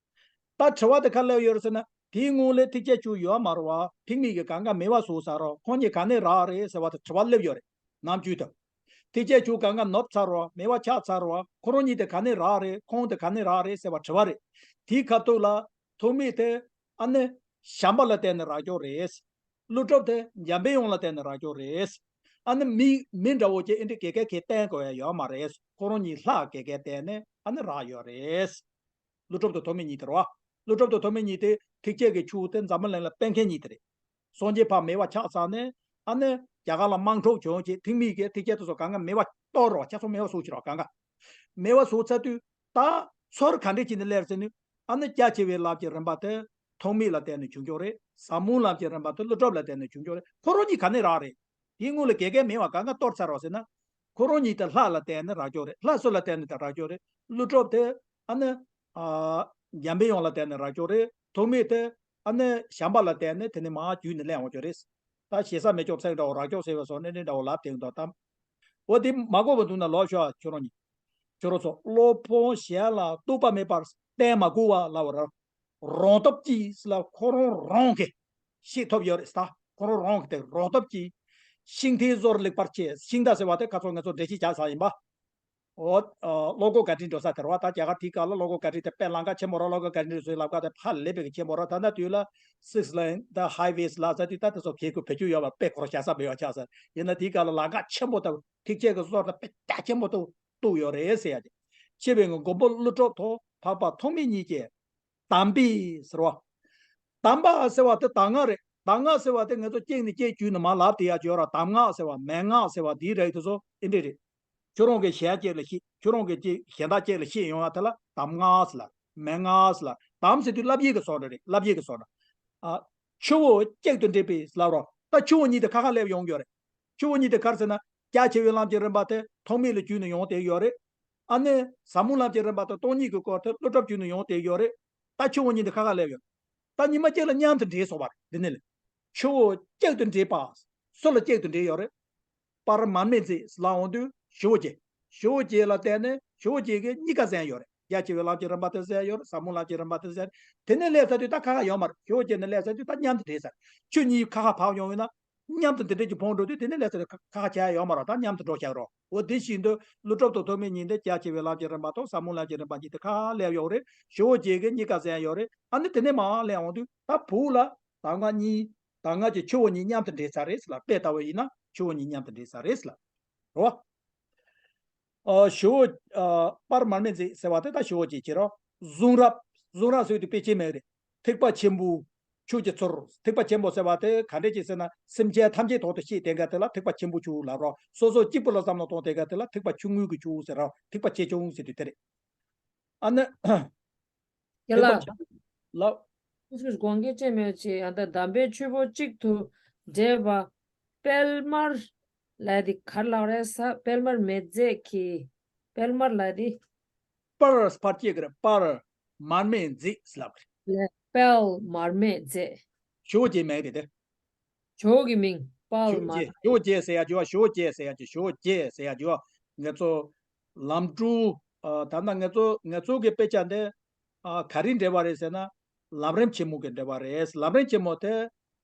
ད་དྲི་བ་དེ་ག་སླེབས་ཡོད་རེད་ཟེར་ན། དེའི་སྔོན་ལ་ཐུགས་རྗེ་ཆེ་ཡོད་མ་རེད་བ། ཐོགས་མེད་ཀྱིས་གང་ག་མེད་པ་བཟོས་ཚར་རོ། ཁོང་གཉིས་ག་ནས་རག་རེད་ཟེར་བ་དེ་དྲི་བ་སླེབས་ཡོད་རེད། ནམ་རྒྱུན་དུ། ཐུགས་རྗེ་ཆེ་གང་ག་ནུབ་ཚར་རོ། མེད་པ་ཆགས་ཚར་རོ། ཁོ་རང་གཉིས་དེ་ག་ནས་རག་རེད། ཁོང་དེ་ག་ནས་རག་རེད་ཟེར་བ་དྲི་བ་རེད། དེའི་ཁ་ཐུག་ལ། ཐོགས་མེད་དེ། ཨ་ནི། བྱམས་པ་ལ་བརྟེན་ནས་རག་རྒྱུ་རེད། ཀླུ་སྒྲུབ་དེ་འཇམ་པའི་དབྱངས་ལ་བརྟེན་ནས་རག་རྒྱུ་རེད། ཨ་ནི་མི་མི་འདྲ་བོ་ཅིག་ཨེ་འདྲ་གེ་གེ་གེ་བརྟེན་དགོས་ཡ་ཡོད་མ་རེད། ཁོ་རང་གཉིས་ལྷག་གེ་གེ་བརྟེན་ནས་ཨ་ནི་རག་ཡོད་རེད། ཀླུ་སྒྲུབ་དང་ཐོགས་མེད་གཉིས་དེ་རེད་བ། ཀླུ་སྒྲུབ་དང་ཐོགས་མེད་གཉིས་དེ་ཐུགས་རྗེ་གི་ཆུ་དེ་འཛམ་བུ་གླིང་ལ་སྤེལ་མཁན་གཉིས་དེ་རེད། སངས་རྒྱས་ཕར་མེད་པ་ཆགས་ཚར་ནས་ ཨ་ནི་རྒྱ་གར་ལ་དམག་འཁྲུག་བྱུང་རྗེས་ཐེག་དམན་གྱི་ཐེག་ཆེན་དེ་ཚོ་གང་ག་མེད་པ་གཏོར་རོགས། ཆ་ཚང་མེད་པ་བཟོ་བྱེད་རོགས། གང་ག་མེད་པ་བཟོ་ཚར་དུས། ད་ཚུར་ག་འདྲས་བྱས་ནས་སླེབས་ཟེར་ན། ཨ་ནི་རྒྱ་ཆེ་བའི་ལམ་གྱི་རིམ་པ་དེ་ཐོགས་མེད་ལ་བརྟེན་ནས་བྱུང་ཆོག་རེད། ཟབ་མོའི་ལམ་གྱི་རིམ་པ་དེ་ཀླུ་སྒྲུབ་ལ་བརྟེན་ནས་བྱུང་ཆོག་རེད། ཁོ་རང་གཉིས་ག་ནས་རག་རེད། དེའི་སྔོན་ལ་ག་གེ་མེད་པ་གང་ག་གཏོར་ཚར་རོགས་ཟེར་ན། ཁོ་རང་གཉིས་དེ་ལྷ་ལ་བརྟེན་ནས་རག་ཆོག་རེད། ལྷ་སུ་ལ་བརྟེན་ནས་དེ་རག་ཆོག་རེད། ཀླུ་སྒྲུབ་དེ་ཨ་ནི་ཨ་འཇམ་པའི་དབྱངས་ལ་བརྟེན་ནས་རག་ཆོག་རེད། ཐོགས་མེད་དེ་ཨ་ནི་བྱམས་པ་ལ་བརྟེན་ནས་དེ་ནས་མར་བརྒྱུད་ནས་སླེབས་འོང་ཆོག་རེད། ད་ཞེ་ས་མེད་ཆོག་ཚེག་འདྲ་བོ་རག་ཆོག་ཟེར་བའི་བཟོ་ནས་འདྲ་བོ་ལབ་དེ་འདུག་དམ། འོ་དེ་མ་གོ་བ་འདུག་ན་ལོག་ཤོག་ཁྱོད་རང་གཉིས། ཁྱོད་རང་ཚོ་བློ་ཕམ་གཞན་ལ་གཏུག་པ་མེད་པར་བསྟན་མ་དགོས་པ་ལབ་པ་ར། རང་སྟོབས་ཀྱིས་ལ་ཁོ་རང་རང་གིས་ཤེས་ཐུབ་ཡོད་རེད་ད། ཁོ་རང་རང་གིས་དེ་རང་སྟོབས་ཀྱིས། ཤིང་རྟའི་བཟོ་ལེགས་པར་བྱས། ཤིང་རྟ་ཟེར་བ་དེ་ཁ་ཚོ་ང་ཚོ་འགྲེལ་བཤད་རྒྱག་ས་ཡིན་པ། འོ། ཨ། བློ་སྒོ་བཀའ་དྲིན་འགྲོ་ས་དེ་རེད་བ། ད་རྒྱ་གར་དེའི་སྐབས་ལ་བློ་སྒོ་བཀའ་དྲིན་དེ་དཔེ་ལམ་ཁ་ཆེན་པོ་རེད། བློ་སྒོ་བཀའ་དྲིན་བཟོས་ལམ་ཁ་དེ་ཧ་ལས་པའི་ཆེན་པོ་རེད། ད་ལྟ་དུས་ལ་six lane ད་highways ལ་ཟེར་དུས་ད་དེ་ཚོ་གས་ཁུ་བེད་སྤྱོད་ཡོད་པ་དཔེ་ཁོ་རང་བྱ་ས་མེད་པ་ཆགས་ས་ཡིན་ན། དེའི་སྐབས་ལ་ལམ་ཁ་ཆེན་པོ་དང་ཐེག་ཆེན་གྱི་བཟོ་ལྟ་དཔེ་རྒྱ་ཆེན་པོ་དང་གཏུགས་ཡོད་རེད་ཟེར་ཡ་དེ། ཆེ་བའི་མགོན་པོ་ཀླུ་སྒྲུབ་དང་འཕགས་པ་ཐོགས་མེད་གཉིས་ཀྱིས་དམ་པའི་ཟེར་བ། དམ་པ་ཟེར་བ་དེ་གདམས་ངག་རེད། གདམས་ངག་ཟེར་བ་དེ་ང་ཚོ་གཅིག་ནས་གཅིག་བརྒྱུད་ནས་མར་ལབ་བསྡད་ཡ་ཅིག་ཡོད་ར། གདམས་ངག་ཟེར་བ། མན་ངག་ཟེར་བ་འདིའི་རིགས་དེ་ཚོ་ཨེ་འདྲས་རེད། ཁྱོད་རང་གིས་གཞན་གཅིག་ལ་བཤད། ཁྱོད་རང་གིས་གཅིག་གཞན་དག་གཅིག་ལ་བཤད་ཡོང་བ་དེ་ལ་གདམས་ངག་ཟེར་ལབ། མན་ངག་ཟེར་ལབ། གདམས་ཟེར་དུས་བསླབ་བྱའི་གི་བཟོ་འདྲ་རེད། བསླབ་བྱའི་གི་བཟོ་འདྲ། ཨ། ཆུ་བོ་གཅིག་ཏུ་འདྲེས་པའི་ལབ་རོགས། ད་ཆུ་བོ་གཉིས་དེ་ཁ་ཁ་སླེབས་ཡོང་གི་ཡོད་རེད། ཆུ་བོ་གཉིས་དེ་ག་རེ་ཟེར་ན། རྒྱ་ཆེ་བའི་ལམ་གྱི་རིམ་པ་དེ་ཐོགས་མེད་ལ་བརྒྱུད་ནས་ཡོང་བསྡད་ཡོད་རེད། ཨ་ནི་ཟབ་མོ་ལམ་གྱི་རིམ་པ་དེ་སྟོང་ཉིད་ཀྱི་སྐོར་དེ་ཀླུ་སྒྲུབ་བརྒྱུད་ནས་ཡོང་བསྡད་ཡོད་རེད། ད་ཆུ་བོ་གཉིས་དེ་ཁ་ཁ་སླེབས་ཡོད། ད་ཉི་མ་གཅིག་ལ་མཉམ་དུ་འདྲེས་སོང་བ་རེད། འདི་ནས་ལས། ཆུ་བོ་གཅིག་ཏུ་འདྲེས་པ། སུ་ལ་གཅིག་ཏུ་འདྲེས་ཡོད་རེད། པར་མར་མེ་མཛད་ལ་འོང་དུས་ཞི་བོ་རྗེ། ཞི་བོ་རྗེ་ལ་བརྟེན་ནས་ཞི་བོ་རྗེ་གིས་གཉིས་ཀ་གསན་ཡོད་རེད། རྒྱ་ཆེ་བའི་ལམ་གྱི་རིམ་པ་དེ་གསན་ཡོད་རེད། ཟབ་མོ་ལམ་གྱི་རིམ་པ་དེ་གསན་རེད། དེ་ནས་སླེབས་ཚར་དུས་ད་ཁ་ཁ་ཡོད་མ་རེད། ཞི་བོ་རྗེ་ནས་སླེབས་ཚར་དུས་ད་མཉམ་དུ་འདྲེས་ཚར། ཆུ་གཉིས་ཁ་ཁ་བབས་ཡོང་བས་ན། མཉམ་དུ་འདི་འདྲས་ཀྱི་ཕོངས་འགྲོ་དུས་དེ་ནས་སླེབས་ཚར་དུས་ཁ་ཁ་བྱས་ཡོད་མ་རེད། ད་མཉམ་དུ་འགྲོ་བཞག་རོགས། འོ་དེ་བཞིན་དུ་ཀླུ་སྒྲུབ་དང་ཐོགས་མེད་གཉིས་འདི་རྒྱ་ཆེ་བའི་ལམ་གྱི་རིམ་པ་དང་ཟབ་མོ་ལམ་གྱི་རིམ་པ་གཉིས་དེ་ཁ་ཁ་སླེབས་ཡོད་རེད། ཞི་བོ་རྗེ་གིས་གཉིས་ཀ་གསན་ཡོད་རེད། ཨ་ནི་དེ་ནས་མར་སླེབས་འོང་དུས་ད་བོད་ལ་གདམས་ངག་གཉིས། གདམས་ངག་གི་ཆུ་བོ་གཉིས་མཉམ་དུ་འདྲེས་ཚར་རེད་ཟེར་ལ། དཔེ་ལྟ་བུ་ཡིན་ན་ཆུ་བོ་གཉིས་མཉམ་དུ་འདྲེས་ཚར་རེད་ཟེར་ལ། རེད་བ། ཨ། ཞི་བོ། ཨ། པར་མར་མེ་མཛད་ཟེར་བ་དེ་ད་ཞི་བོ་རྗེ་བྱེད་རོགས། གཟུངས་རབ། གཟུངས་རབ་ཟེར་དུས་དཔེ་ཅན་མེད་རེད། ཐེག་པ་ཆེན་པོའི་ཆོས་ཀྱི་ཚུལ། ཐེག་པ་ཆེན་པོ་ཟེར་བ་དེ་ག་འདྲས་ཅིག་ཟེར་ན། སེམས་ཅན་ཐམས་ཅད་ཐོག་ཏུ་བཤད་བསྡད་མཁན་དེ་ལ་ཐེག་པ་ཆེན་པོའི་ཆོས་ལབ་རོགས། སོ་སོ་གཅིག་པུ་ལ་བསམ་བློ་གཏོང་བསྡད་མཁན་དེ་ལ་ཐེག་པ་ཆུང་ངུའི་གི་ཆོས་ཟེར་རོགས། ཐེག་པ་ཆེ་ཆུང་ཟེར་དུས་དེ་རེད། ཨ་ནི། ཡ་ཐེག་པ་ལགས། ཆེན་ལགས། ཁོ་ཚོས་དགོངས་འགལ་ཅི་མེད་ཅེས། ཡང་ད་དམ་པའི་ཆོས་པོ་གཅིག་ཏུ་འདྲེས་པ། དཔལ་མར་ལབ་དེ་ག་རེ་ལབ་རེད་ཟེར། དཔལ་མར་མེ་མཛད་ཀྱིས། དཔལ་མར་ལབ་དེ། པར་པར་སྐྱེ་གི་རེད། པར་མར་མེ་མཛད་ཟེར་ལབ་གི་རེད། ལས་དཔལ་མར་མེ་མཛད། ཞི་བོ་རྗེའི་མིང་རེད་དེ། ཇོ་བོ་གི་མིང་། དཔལ་ཞི་བོ་མར། རྗེ། ཞི་བོ་རྗེ་ཟེར་ཡ་ཅིག་ཡོད། ཞི་བོ་རྗེ་ཟེར་ཡ་ཅིག་ཡོད། ཞི་བོ་རྗེ་ཟེར་ཡ་ཅིག་ཡོད། ང་ཚོ་ལམ་འབྲས། ཨ། ད་ལྟ་ང་ཚོ་ང་ཚོ་གི་དཔེ་ཆ་འདི། ཨ། ག་རེ་འགྲེལ་བ་རེད་ཟེར་ན། ལམ་རིམ་ཆེན་མོ་གི་འགྲེལ་བ་རེད། ལམ་རིམ་ཆེན་མོ་དེ་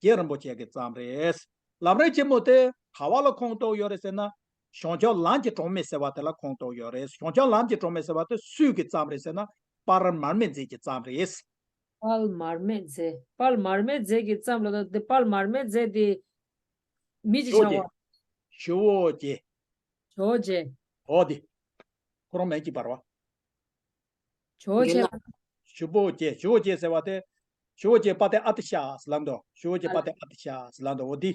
རྗེ་རིན་པོ་ཆེ་གིས་བརྩམས་རེད། ལམ་རིམ་ཆེན་མོ་དེ་ག་བ་ལ་ཁོངས་གཏོགས་ཡོད་རེད་ཟེར་ན། བྱང་ཆུབ་ལམ་གྱི་གྲོང་མི་ཟེར་བ་དེ་ལ་ཁོངས་གཏོགས་ཡོད་རེད། བྱང་ཆུབ་ལམ་གྱི་གྲོང་མི་ཟེར་བ་དེ་སུས་གིས་བརྩམས་རེད་ཟེར་ན། དཔལ་མར་མེ་མཛད་ཀྱིས་བརྩམས་རེད། དཔལ་མར་མེ་མཛད། དཔལ་མར་མེ་མཛད་ཀྱིས་བརྩམས་ལབ་ན། དེ་དཔལ་མར་མེ་མཛད་དེ་མི་ཅིག་ཆགས་པ། ཞི་བོ་རྗེ། ཞི་བོ་རྗེ། འོ་དེ། ཁོ་རང་མིང་གཅིག་པ་རེད་བ། ཇོ་བོ་རྗེ་ལ། ཞི་བོ་རྗེ། ཞི་བོ་རྗེ་ཟེར་བ་དེ། ཞི་བོ་རྗེ་དཔལ་ལྡན་ཨ་ཏི་ཤ་ཟེར་ལབ་འདུག་ཞི་བོ་རྗེ་དཔལ་ལྡན་ཨ་ཏི་ཤ་ཟེར་ལབ་འདུག་འོ་དེ།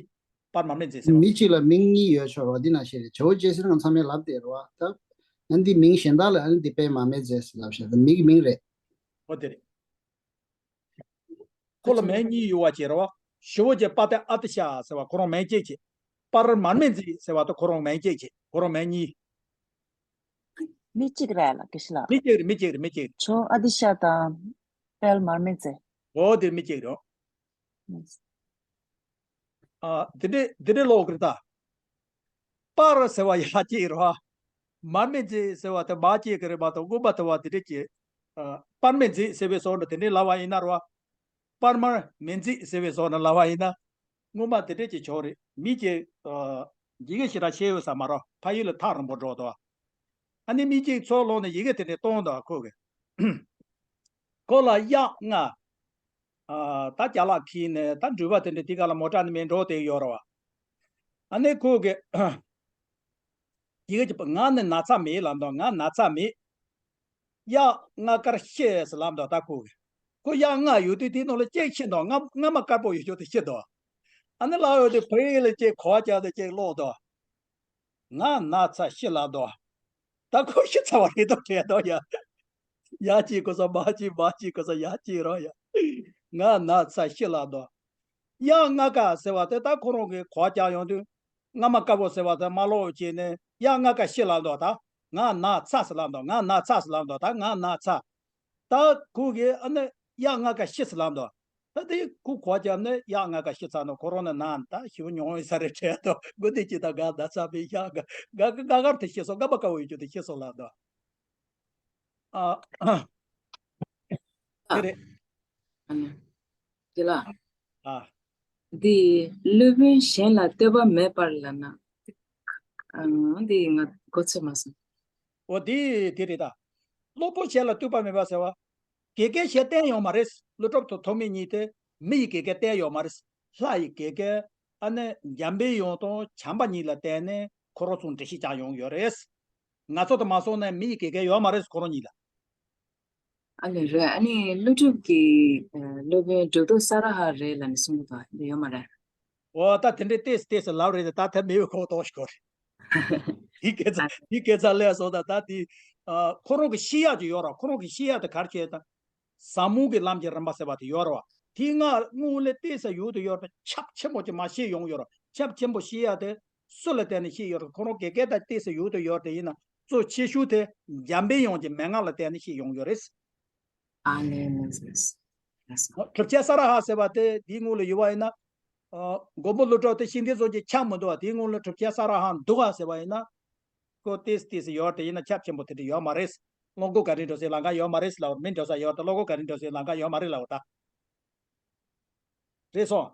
དཔལ་མར་མེ་མཛད་ཟེར་བ། མི་གཅིག་ལ་མིང་གཉིས་ཡོད་ཆོག་རེད་བ། འདི་ནང་བཞིན་རེད། ཇོ་བོ་རྗེ་ཟེར་ན་ང་ཚང་མས་ལབ་བསྡད་རེད་བ། ད་ང་འདི་མིང་གཞན་དག་ལ་ཨ་ནི་འདི་དཔལ་མར་མེ་མཛད་ཟེར་ལབ་བཞག་འདི་མི་གི་མིང་རེད། འོ་དེ་རེད། ཁོ་ལ་མིང་གཉིས་ཡོད་པ་ཅིག་རེད་བ། ཞི་བོ་རྗེ་དཔལ་ལྡན་ཨ་ཏི་ཤ་ཟེར་བ་ཁོ་རང་མིང་གཅིག་བྱས། དཔལ་མར་མེ་མཛད་ཟེར་བ་དེ་ཁོ་རང་མིང་གཅིག་བྱས། ཁོ་རང་མིང་གཉིས། མི་གཅིག་རེད་ལ་དགེ་བཤེས་ལགས། མི་གཅིག་རེད། མི་གཅིག་རེད། མི་གཅིག་རེད། ཇོ་ཨ་ཏི་ཤ་དང་དཔལ་མར་མེ་མཛད། འོ་དེ་མི་གཅིག་རེད། ཨ། དེ་འདྲས་དེ་འདྲས་ཀློག་གི་རེད་ད། དཔལ་ཟེར་བ་ཡ་གཅིག་རེད་བ། མར་མེ་མཛད་ཟེར་བ་དེ་མ་གཅིག་གི་རེད་མ་གཏོགས་སྔོན་མ་དེ་བ་དེ་འདྲས་ཀྱི། ཨ། དཔལ་མེ་མཛད་ཟེར་བའི་བཟོ་འདྲ་དེ་འདྲས་ལབ་པ་ཡིན་ན་རེད་བ། དཔལ་མར་མེ་མཛད་ཟེར་བའི་བཟོ་འདྲ་ལབ་པ་ཡིན་ན། སྔོན་མ་དེ་འདྲས་ཀྱི་ཆོག་རེད། མི་གཅིག་ཨ། ཡི་གེ་ཞེ་དྲག་ཤེས་ཡོད་ས་མ་རེད། ཕ་ཡུལ་ལ་ཐག་རིང་པོ་འགྲོ་འདུག་ཨ་ནི་མི་གཅིག་ཚུར་ལོག་ནས་ཡི་གེ་དེ་འདྲས་གཏོང་འདུག་ཁོ་གིས། ཁོ་ལ་གཡག་ལྔ། ཨ། ད་ཅ་ལག་ཁྱེར་ནས་ད་འགྲུལ་པ་དེ་འདྲ་དེ་ག་ལ་མོ་ཊ་ནི་མེད་འགྲོ་དེ་ཡོད་རེད་བ། ཨ་ནི་ཁོ་གིས། ཡི་གེ་གཅིག་པ་ང་ནི་ན་ཚ་མེད་ལབ་འདུག་ང་ན་ཚ་མེད། གཡག་ལྔ་དཀར་ཤོས་ལབ་འདུག་ད་ཁོ་གིས། ཁོ་གཡག་ལྔ་ཡོད་དུས་དེའི་ནང་ལ་གཅིག་ཤི་འདུག་ལྔ་ལྔ་མ་དཀར་པོ་ཡོད་ཤོས་དེ་ཤི་འདུག་ཨ་ནི་ལབ་ཡོང་དུས་བོད་ཡིག་ལ་ཅིག་གོ་བ་རྒྱབ་སྟེ་ཅིག་ཀློག་དོ། ང་ན་ཚ་ཤི་ལ་དོ། ད་ཁོ་ཤི་ཚར་བ་རེད་དོ་དྲན་དོ་ཡ། ཡ་གཅིག་གོ་ས་མ་གཅིག་མ་གཅིག་གོ་ས་ཡ་གཅིག་རོ་ཡ། ང་ན་ཚ་ཤི་ལ་དོ། ཡ་ལྔ་ཀ་ཟེར་བ་དེ་ད་ཁོ་རང་གིས་གོ་བ་རྒྱག་ཡོང་དུས་རྔ་མ་དཀར་པོ་ཟེར་བ་དེ་མ་ཀློག་བྱས་ནས་ཡ་ལྔ་ཀ་ཤི་ལ་དོ། ད་ང་ན་ཚ་ཟེར་ལ་དོ། ང་ན་ཚ་ཟེར་ལ་དོ། ད་ང་ན་ཚ། ད་ཁོ་གིས་ཨ་ནི་ཡ་ལྔ་ཀ་ཤི་ཟེར་ལ་དོ། ད་དེ་ཁོ་གོ་བ་རྒྱབ་ནས་ཡ་ལྔ་ཀ་ཤི་ཚར་ནོ་ཁོ་རང་ནི་ན་ད་ཞེ་པོ་མྱོང་ཡོད་ས་རེད་དྲན་དོ། དགུན་དུས་ཀྱི་ད་ག་ད་ཚ་བའི་ཤ་ག་ག་ག་གར་དུ་ཤི་སོང་། ག་པ་དཀར་པོ་ཡོད་རྒྱུ་དུ་ཤི་སོང་ལ་དོ། ཨ་དེ་རེད། ཨ་ནི། དེ་ལ། ཨ། འདི་སློབ་དཔོན་གཞན་ལ་ལྟོས་པ་མེད་པར་ལབ་ན། ཨ། འདི་ང་གོ་ཚོད་མ་སོང་། འོ་འདི་དེ་རེད་ད། སློབ་དཔོན་གཞན་ལ་ལྟོས་པ་མེད་པ་ཟེར་བ། དགེ་རྒན་གཞན་བསྟེན་ཡོད་མ་རེད། ཀླུ་སྒྲུབ་དང་ཐོགས་མེད་གཉིས་དེ་མི་ཡི་དགེ་རྒན་བསྟེན་ཡོད་མ་རེད། ལྷ་ཡི་དགེ་རྒན་ཨ་ནི་འཇམ་པའི་དབྱངས་དང་བྱམས་པ་གཉིས་ལ་བརྟེན་ནས་ཁོ་རང་ཚོ་འགྲེལ་བཤད་བསྐྱངས་ཡོང་ཡོད་རེད། ང་ཚོ་དང་མ་སོང་ན་མི་ཡི་དགེ་རྒན་ཡོད་མ་རེད་ཁོ་རང་གཉིས་ལ། ཨ་ལས་རེད། ཨ་ནི་ཀླུ་སྒྲུབ་ཀྱི་ཨ་སློབ་དཔོན་གྲུབ་ཐོབ་ས་ར་ཧ་རེད་ལབ་ནས་གསུང་གི་འདུག་འདི་ཡོད་མ་རེད། འོ་ད་དེ་འདྲའི་ཏེས་ཏེས་ལབ་རེད། ད་ཐབས་མེད་པའི་ཁོག་ཏོག་ཞིག་གོ་རེད། དེའི་སྐད་ཆ་དེའི་སྐད་ཆ་ལས་སོང་ད་ད་དེ་ཨ་ཁོ་རང་གི་ཤེས་ཡག་ཅིག་ཡོད་ར། ཁོ་རང་གི་ཤེས་ཡག་དེ་ག་རེ་བྱས་ད། ཟབ་མོ་གི་ལམ་གྱི་རིམ་པ་ཟེར་བ་དེ་ཡོད་ར་བ། དེའི་སྔ་སྔོན་ལས་ཏེས་ཡོད་དུ་ཡོད་པ་ཁྱབ་ཆེན་པོ་ཅིག་མ་ཤེས་ཡོང་ཡོད་ར། ཁྱབ་ཆེན་པོ་ཤེས་ཡག་དེ་སུ་ལ་བརྟེན་ནས་ཤེས་ཡོད་ར། ཁོ་རང་དགེ་རྒན་དང་ཏེས་ཡོད་དུ་ཡོད་དེ་ཡིན་ན་གཙོ་ཆེ་ཤོས་དེ་འཇམ་པའི་དབྱངས་ཀྱི་མན་ངག་ལ་བརྟེན་ནས་ཤེས་ཡོང་ཡོད་རེད། ཨ་ལས་ལགས་སོ། ལགས་སོ། གྲུབ་ཆེན་ས་ར་ཧ་ཟེར་བ་དེ་དེའི་སྔོན་ལ་ཡོད་པ་ཡིན་ན། ཨ། མགོན་པོ་ཀླུ་སྒྲུབ་དེ་ཤེས་ལྡན་ཚོགས་ཀྱི་ཆ་མི་འདུག་བ། དེའི་སྔོན་ལ་གྲུབ་ཆེན་ས་ར་ཧ་འདུག་ག་ཟེར་བ་ཡིན་ན། ཁོ་ཏིས་ཏིས་ཡོད་དེ་ཡིན་ན་ཁྱབ་ཆེན་པོ་དེ་འདྲ་ཡོད་མ་རེད། བློ་སྒོ་ག་རེ་འགྲོ་སའི་ལམ་ཁ་ཡོད་མ་རེད་ལབ་བར། མི་འགྲོ་ས་ཡོད་དེ་བློ་སྒོ་ག་རེ་འགྲོ་སའི་ལམ་ཁ་ཡོད་མ་རེད་ལབ་བར་ད། རེད་སོང་།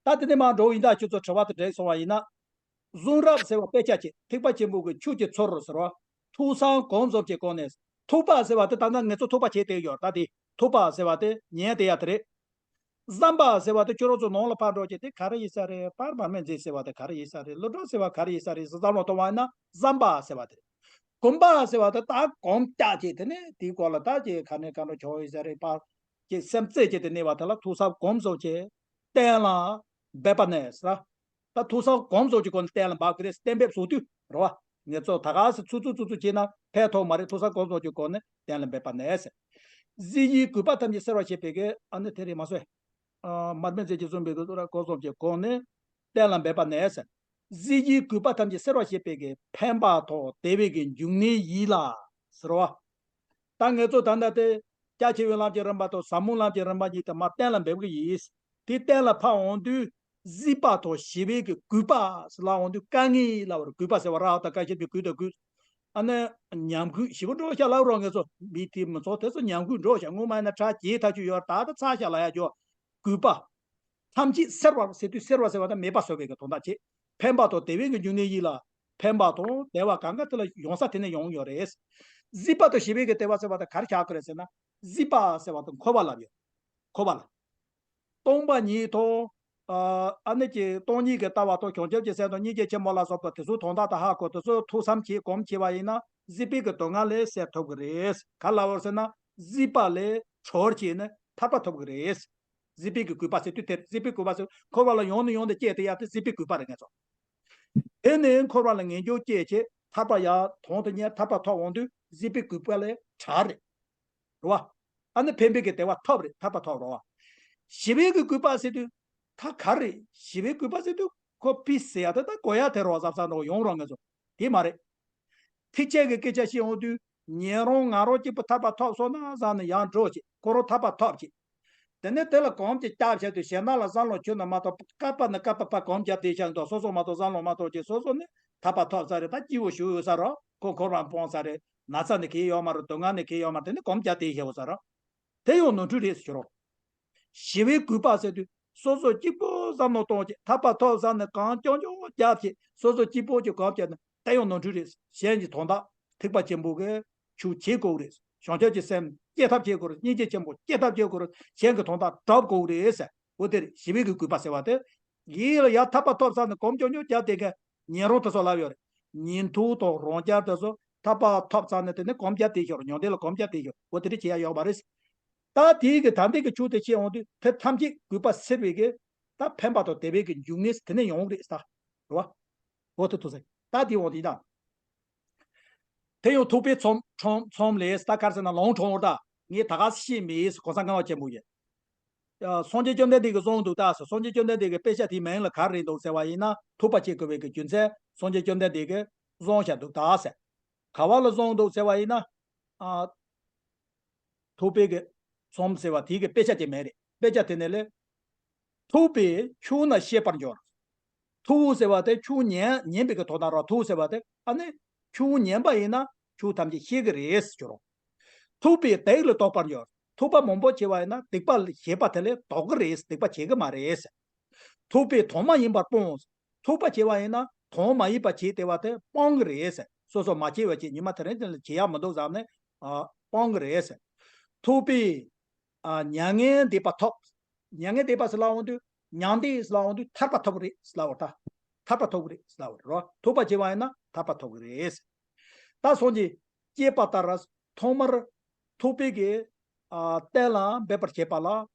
ད་དེ་ནས་མར་འགྲོ་ཡིན་ད་ཁྱོད་ཚོ་དྲི་བ་དེ་དྲན་སོང་བ་ཡིན་ན། གཟུང་རབ་ཟེར་བ་དཔེ་ཆ་ཆེ་ཐེག་པ་ཆེན་པོ་གི་ཆོས་ཀྱི་མཚོར་ཟེར་བ། ཐུགས་བསམ་གོམས་གསུམ་གྱི་སྒོ་ནས། ཐུག་པ་ཟེར་བ་དེ་ད་ལྟ་ངེད་ཚོ་ཐུག་པ་བྱེད་བསྡད་ཡོད་ད་དེ། ཐུག་པ་ཟེར་བ་དེ་ཉན་བསྡད་ཡ་དེ་རེད། བསམ་པ་ཟེར་བ་དེ་ཁྱོད་རང་ཚོ་ནང་ལ་ཕར་འགྲོ་ཀྱི་དེ་ག་རེ་ཡིན་ས་རེད། པར་མར་མེ་མཛད་ཟེར་བ་དེ་ག་རེ་ཡིན་ས་རེད། ཀླུ་སྒྲུབ་ཟེར་བ་ག་རེ་ཡིན་ས་རེད་ཟེར་བསམ་བློ་གཏོང་བ་ཡིན་ན་བསམ་པ་ཟེར་བ་དེ་རེད། གོམས་པ་ཟེར་བ་དེ་ད་གོམས་རྒྱག་ཅིག་དེ་ནས་དེའི་སྐོར་ལ་ད་ཅིག་ག་ནས་ག་འགྲོ་བྱུང་ཡོད་ས་རེད་པ། ཅིག་སེམས་རྩེ་ཅིག་དེ་གནས་པ་དེ་ལ་ཐུགས་བསམ་གོམས་སོ་ཅིག་གཏན་ལ་འབེབས་པ་ནས་ཟེར། ད་ཐུགས་བསམ་གོམས་སོ་ཅིག་སྒོ་ནས་གཏན་ལ་འབེབས་ཀྱི་རེད། གཏན་འབེབས་བཟོ་དུས་རེད་བ། ངེད་ཚོ་ད་ག་སེ་ཚུ་ཚུ་ཚུ་ཚུ་བྱས་ན་ཕན་ཐོགས་མ་རེད། ཐུགས་བསམ་གོམས་སོ་ཅིག་སྒོ་ནས་གཏན་ལ་འབེབས་པ་ནས་ཟེར། གཟི་བརྗིད་གུས་པ་ཐམས་ཅད་སེལ་བར་བྱེད་པའི་གི་ཨ་ནི་དེ་རེད་མ་སོང་། ཨ། མར་མེ་མཛད་ཅིག་གསུངས་པའི་གི་ཐུགས་བསམ་གོམས་སོ་ཅིག་སྒོ་ནས་གཏན་ལ་འབེབས་པ་ནས་ཟེར། གཟི་བརྗིད་གུས་པ་ཐམས་ཅད་སེལ་བར་བྱེད་པའི་གི་ཕན་པ་ཐོགས་བདེ་བའི་གི་འབྱུང་གནས་ཡིད་ལ་ཟེར་བ། ད་ངེད་ཚོ་ད་ལྟ་དེ་རྒྱ་ཆེ་བའི་ལམ་གྱི་རིམ་པ་དང་ཟབ་མོ་ལམ་གྱི་རིམ་པ་གཉིས་དེ་མར་གཏན་ལ་འབེབས་ཀྱི་ཡིན། དེ་གཏན་ལ་ཕབ་འོང་དུས་གཟིགས་པ་དང་ཞི་བའི་གི་གུས་པ་ཟེར་ལབ་འོང་དུས་དཀའ་ངལ་ལབ་པ་རེད། གུས་པ་ཟེར་བ་ར་ཧ་ད་ཀ་ཞབས་ཀྱུ་གུས་དང་གུས། ཨ་ནི་ཉམས་རྒུད་ཞེ་པོ་འགྲོ་ཤག་ལབ་རོགས། ངེད་ཚོ་མི་དེ་མི་ཚོ་དེ་ཚོ་ཉམས་རྒུད་འགྲོ་ཤག་སྔོན་མ་ཡིན་ན་ཁྲག་རྒྱས་ཐག་ཆོད་ཡོད་རེད། ད་ད་ཚར་ཤག་ལབ་ཡ་ཅོ། གུས་པ། ཐམས་ཅད་སེལ་བ་ཟེར་དུས་སེལ་བ་ཟེར་བ་དང་མེད་པ་བཟོ་བའི་གི་དོན་དག་བྱེད། ཕན་པ་དང་བདེ་བའི་གི་འབྱུང་གནས་ཡིད་ལ། ཕན་པ་དང་བདེ་བ་གང་ག་དེ་ལ་ཡོང་ས་དེ་ནས་ཡོང་ཡོད་རེད། གཟིགས་པ་དང་ཞི་བའི་གི་བདེ་བ་ཟེར་བ་དང་ག་རེ་ཆགས་ཀྱི་རེད་ཟེར་ན། གཟིགས་པ་ཟེར་བ་དང་འཁོར་བ་ལབ་ཡོད། འཁོར་བ་ལ། སྟོང་པ་ཉིད་དང་། ཨ་ནི་ཀྱི་སྟོང་ཉིད་ཀྱི་ལྟ་བ་དང་བྱང་ཆུབ་ཀྱི་སེམས་དང་སྙིང་རྗེ་ཆེན་པོ་ལ་སོགས་པ་དེ་ཚོའི་དོན་དག་དང་ཧ་གོ་དེ་ཚོ་ཐུགས་བསམ་བྱེད་སྒོམ་བྱེད་པ་ཡིན་ན་གཟིགས་པའི་གི་སྡུག་བསྔལ་ལས་སེལ་ཐུབ་ཀྱི་རེད། ག་ལ་བར་ཟེར་ན་གཟིགས་པ་ལས་གྲོལ་བྱས་ནས་ཐར་པ་ཐོབ་ཀྱི་རེད། གཟིགས་པའི་གི་གུས་པ་ཟེར་དུས་དེར་གཟིགས་པའི་གུས་པ་ཟེར་འཁོར་བ་ལ་ཡང་ནས་ཡང་དུ་སྐྱེས་དེ་ཡ་དེ་གཟིགས་པའི་གུས་པ་རེད་ངེད་ཚོ། དེ་ནས་འཁོར་བ་ལ་ངེས་འབྱུང་སྐྱེས་བྱས་ཐར་པ་ཡར་དོན་དུ་གཉེར་ཐར་པ་ཐོབ་འོང་དུས་གཟིགས་པའི་གུས་པ་ལས་གྲོལ་རེད། རེད་བ། ཨ་ནི་ཕན་པའི་གི་བདེ་བ་ཐོབ་རེད། ཐར་པ་ཐོབ་རེད་བ། ཞི་བའི་གི་གུས་པ་ཟེར་དུས་ད་ག་རེད། ཞི་བའི་གུས་པ་ཟེར་དུས་ཁོ་པི་ཟེར་ཡ་དེ་ད་གོ་ཡ་དེ་རོ་བཟབ་ས་འགྲོ་ཡོང་རོགས་ངེད་ཚོ། དེ་མ་རེད། ཐེག་ཆེན་གྱི་སྐད་ཆ་བཤད་འོང་དུས་ཉན་རང་ང་རང་གཅིག་པུ་ཐར་པ་ཐོབ་སོང་ན་བསམ་ནས་ཡར་འགྲོ་བྱེད། ཁོ་རང་ཐར་པ་ཐོབ་བྱེད། དེ་ནས་དེ་ལ་གོམས་ཀྱི་རྒྱབ་བྱས་དུས་གཞན་དག་ལ་བསམ་བློ་ཁྱོད་ནས་མ་གཏོགས་ཀ་པ་ནས་ཀ་པ་ཕར་གོམས་རྒྱབ་བསྡད་ཤག་འདུག་སོ་སོ་མ་གཏོགས་བསམ་བློ་མ་གཏོགས་ཀྱི་སོ་སོ་ནས་ཐར་པ་ཐོབ་ས་རེད། ད་སྐྱིད་པོ་ཞིག་ཡོད་ས་རེད། ཁོ་འཁོར་བ་སྤོང་ས་རེད། ན་ཚ་ནས་གས་ཡོད་མ་རེད། སྡུག་བསྔལ་ནས་གས་ཡོད་མ་རེད། དེ་ནས་གོམས་རྒྱབ་བསྡད་ཤག་ཡོད་ས་རེད། དེ་ཡང་ནོར་འཁྲུལ་རེད་ཟེར་རོ། ཞི་བའི་གུས་པ་ཟེར་དུས་སོ་སོ་གཅིག་པུ་བསམ་བློ་གཏོང་བྱེད། ཐར་པ་ཐོབ་བསམ་ནས་གང་བྱུང་བྱུང་རྒྱབ་བྱེད། སོ་སོ་གཅིག་པུ་གཅིག་གོམས་བྱས་ནས་ད་ཡང་ནོར་འཁྲུལ་རེད། གཞན་གྱི་དོན་དག་ཐེག་པ་ཆེན་པོ་གི་ཆོས་བྱེད་དགོས་རེད། བྱང་ཆུབ་ཀྱི་སེམས་སྐྱེ་ཐབས་བྱེད་དགོས་རེད། སྙིང་རྗེ་ཆེན་པོ་སྐྱེ་ཐབས་བྱེད་དགོས་རེད། གཞན་གྱི་དོན་དག་སྒྲུབ་དགོས་རེད་ཟེར། འོ་དེ་རེད། ཞི་བའི་གི་གུས་པ་ཟེར་བ་དེ། ཡིད་ལ་ཡར་ཐར་པ་ཐོབ་ཚར་ནས་གོམས་ཀྱང་ཀྱང་རྒྱབ་བསྡད་མཁན་ཉན་རང་དེ་ཚོ་ལབ་ཡོད་རེད། ཉན་ཐོས་དང་རང་རྒྱལ་དེ་ཚོ་ཐར་པ་ཐོབ་ཚར་ནས་དེ་ནས་གོམས་རྒྱབ་བསྡད་ཤོག་ཉོན་དེ་ལ་གོམས་རྒྱབ་བསྡད་ཤོག་འོ་དེ་རེད། བྱེད་ཡ་ཡོད་པ་རེད། ད་དེའི་གི་ད་ལྟའི་གི་ཆོས་དེ་ཤེས་འོང་དུས་དེ་ཐམས་ཅད་རྒུད་པ་སེལ་བའི་གི་ད་ཕན་པ་དང་བདེ་བའི་གི་འབྱུང་གནས་དེ་ནས་ཡོང་གི་རེད་ད། རེད་བ། འོ་དེ་ཐུག་ཟེར་ད་དེ་འོང་དེ་ཡིན་ད། དེ་ཡང་ཐུབ་པའི་ཚོམས་ཚོམས་ཚོམས་ལས་ད་གར་ཟེར་ན་ལོང་གྲོང་བར་ད་ངས་ད་ག་ཤེས་མེད་གོ་ས་ངལ་བ་ཆེན་པོ་ཡིན། ཡ། སངས་རྒྱས་བཅོམ་ལྡན་འདས་ཀྱིས་གསུངས་འདུག་ད་ཟེར། སངས་རྒྱས་བཅོམ་ལྡན་འདས་ཀྱིས་དཔེ་ཆ་དེའི་མིང་ལ་ག་རེ་འདུག་ཟེར་བ་ཡིན་ན་ཐུབ་པ་བྱེད་དགོས་པའི་གི་རྒྱུ་མཚན་སངས་རྒྱས་བཅོམ་ལྡན་འདས་ཀྱིས་གསུངས་བཞག་འདུག་ད་ཟེར། ག་བ་ལ་གསུངས་འདུག་ཟེར་བ་ཡིན་ན། ཨ། ཐུབ་པའི་གི་ཚོམས་ཟེར་བ་དེའི་གི་དཔེ་ཆ་དེ་མིང་རེད། དཔེ་ཆ་དེ་ནས་ལས། ཐུབ་པས་ཆོས་རྣམས་ཤེས་པར་འགྱུར། ཐུབ་ཟེར་བ་དེ་ཆོས་ཉན་ཉན་པའི་གི་དོན་དག་རེད། ཐུབ་ཟེར་བ་དེ་ཨ་ནི་ཆོས་ཉན་པ་ཡིན་ན་ཆོས་ཐམས་ཅད་ཤེས་ཀྱི་རེད་ཟེར་གྱི་རེད། ཐུབ་པས་སྡིག་ལས་ལྡོག་པར་འགྱུར། ཐུབ་པ་མང་པོ་བྱས་པ་ཡིན་ན་སྡིག་པ་བྱས་པ་དེ་ལས་ལྡོག་གི་རེད། སྡིག་པ་བྱེད་ཀྱི་མ་རེད། ཐུབ་པས་དོན་མ་ཡིན་པ་སྤོང་། ཐུབ་པ་བྱས་པ་ཡིན་ན་དོན་མ་ཡིན་པ་བྱས་བསྡད་པ་དེ་སྤོང་གི་རེད། སོ་སོ་མ་བྱས་པ་བྱས་ཉི་མ་དེ་རིང་དེ་ལ་བྱེད་ཡག་མི་འདུག་བསམ་ནས་ཨ་སྤོང་གི་རེད། ཐུབ་པས་ཨ་མྱ་ངན་འདས་པ་ཐོབ། མྱ་ངན་འདས་པ་ཟེར་ལབ་འོང་དུས་མྱང་འདས་ཟེར་ལབ་འོང་དུས་ཐར་པ་ཐོབ་ཀྱི་རེད་ཟེར་ལབ་པ་རེད་ད། ཐར་པ་ཐོབ་ཀྱི་རེད་ཟེར་ལབ་པ་རེད་རོ། ཐུབ་པ་བྱས་པ་ཡིན་ན་ཐར་པ་ཐོབ་ཀྱི་རེད། ད་སངས་རྒྱས་བསྐྱེད་པ་ལྟར་ཐོག་མར་ཐུབ་པའི་གི་ཨ་གཏན་ལ་འབེབས་པར་བྱེད་པ་ལ་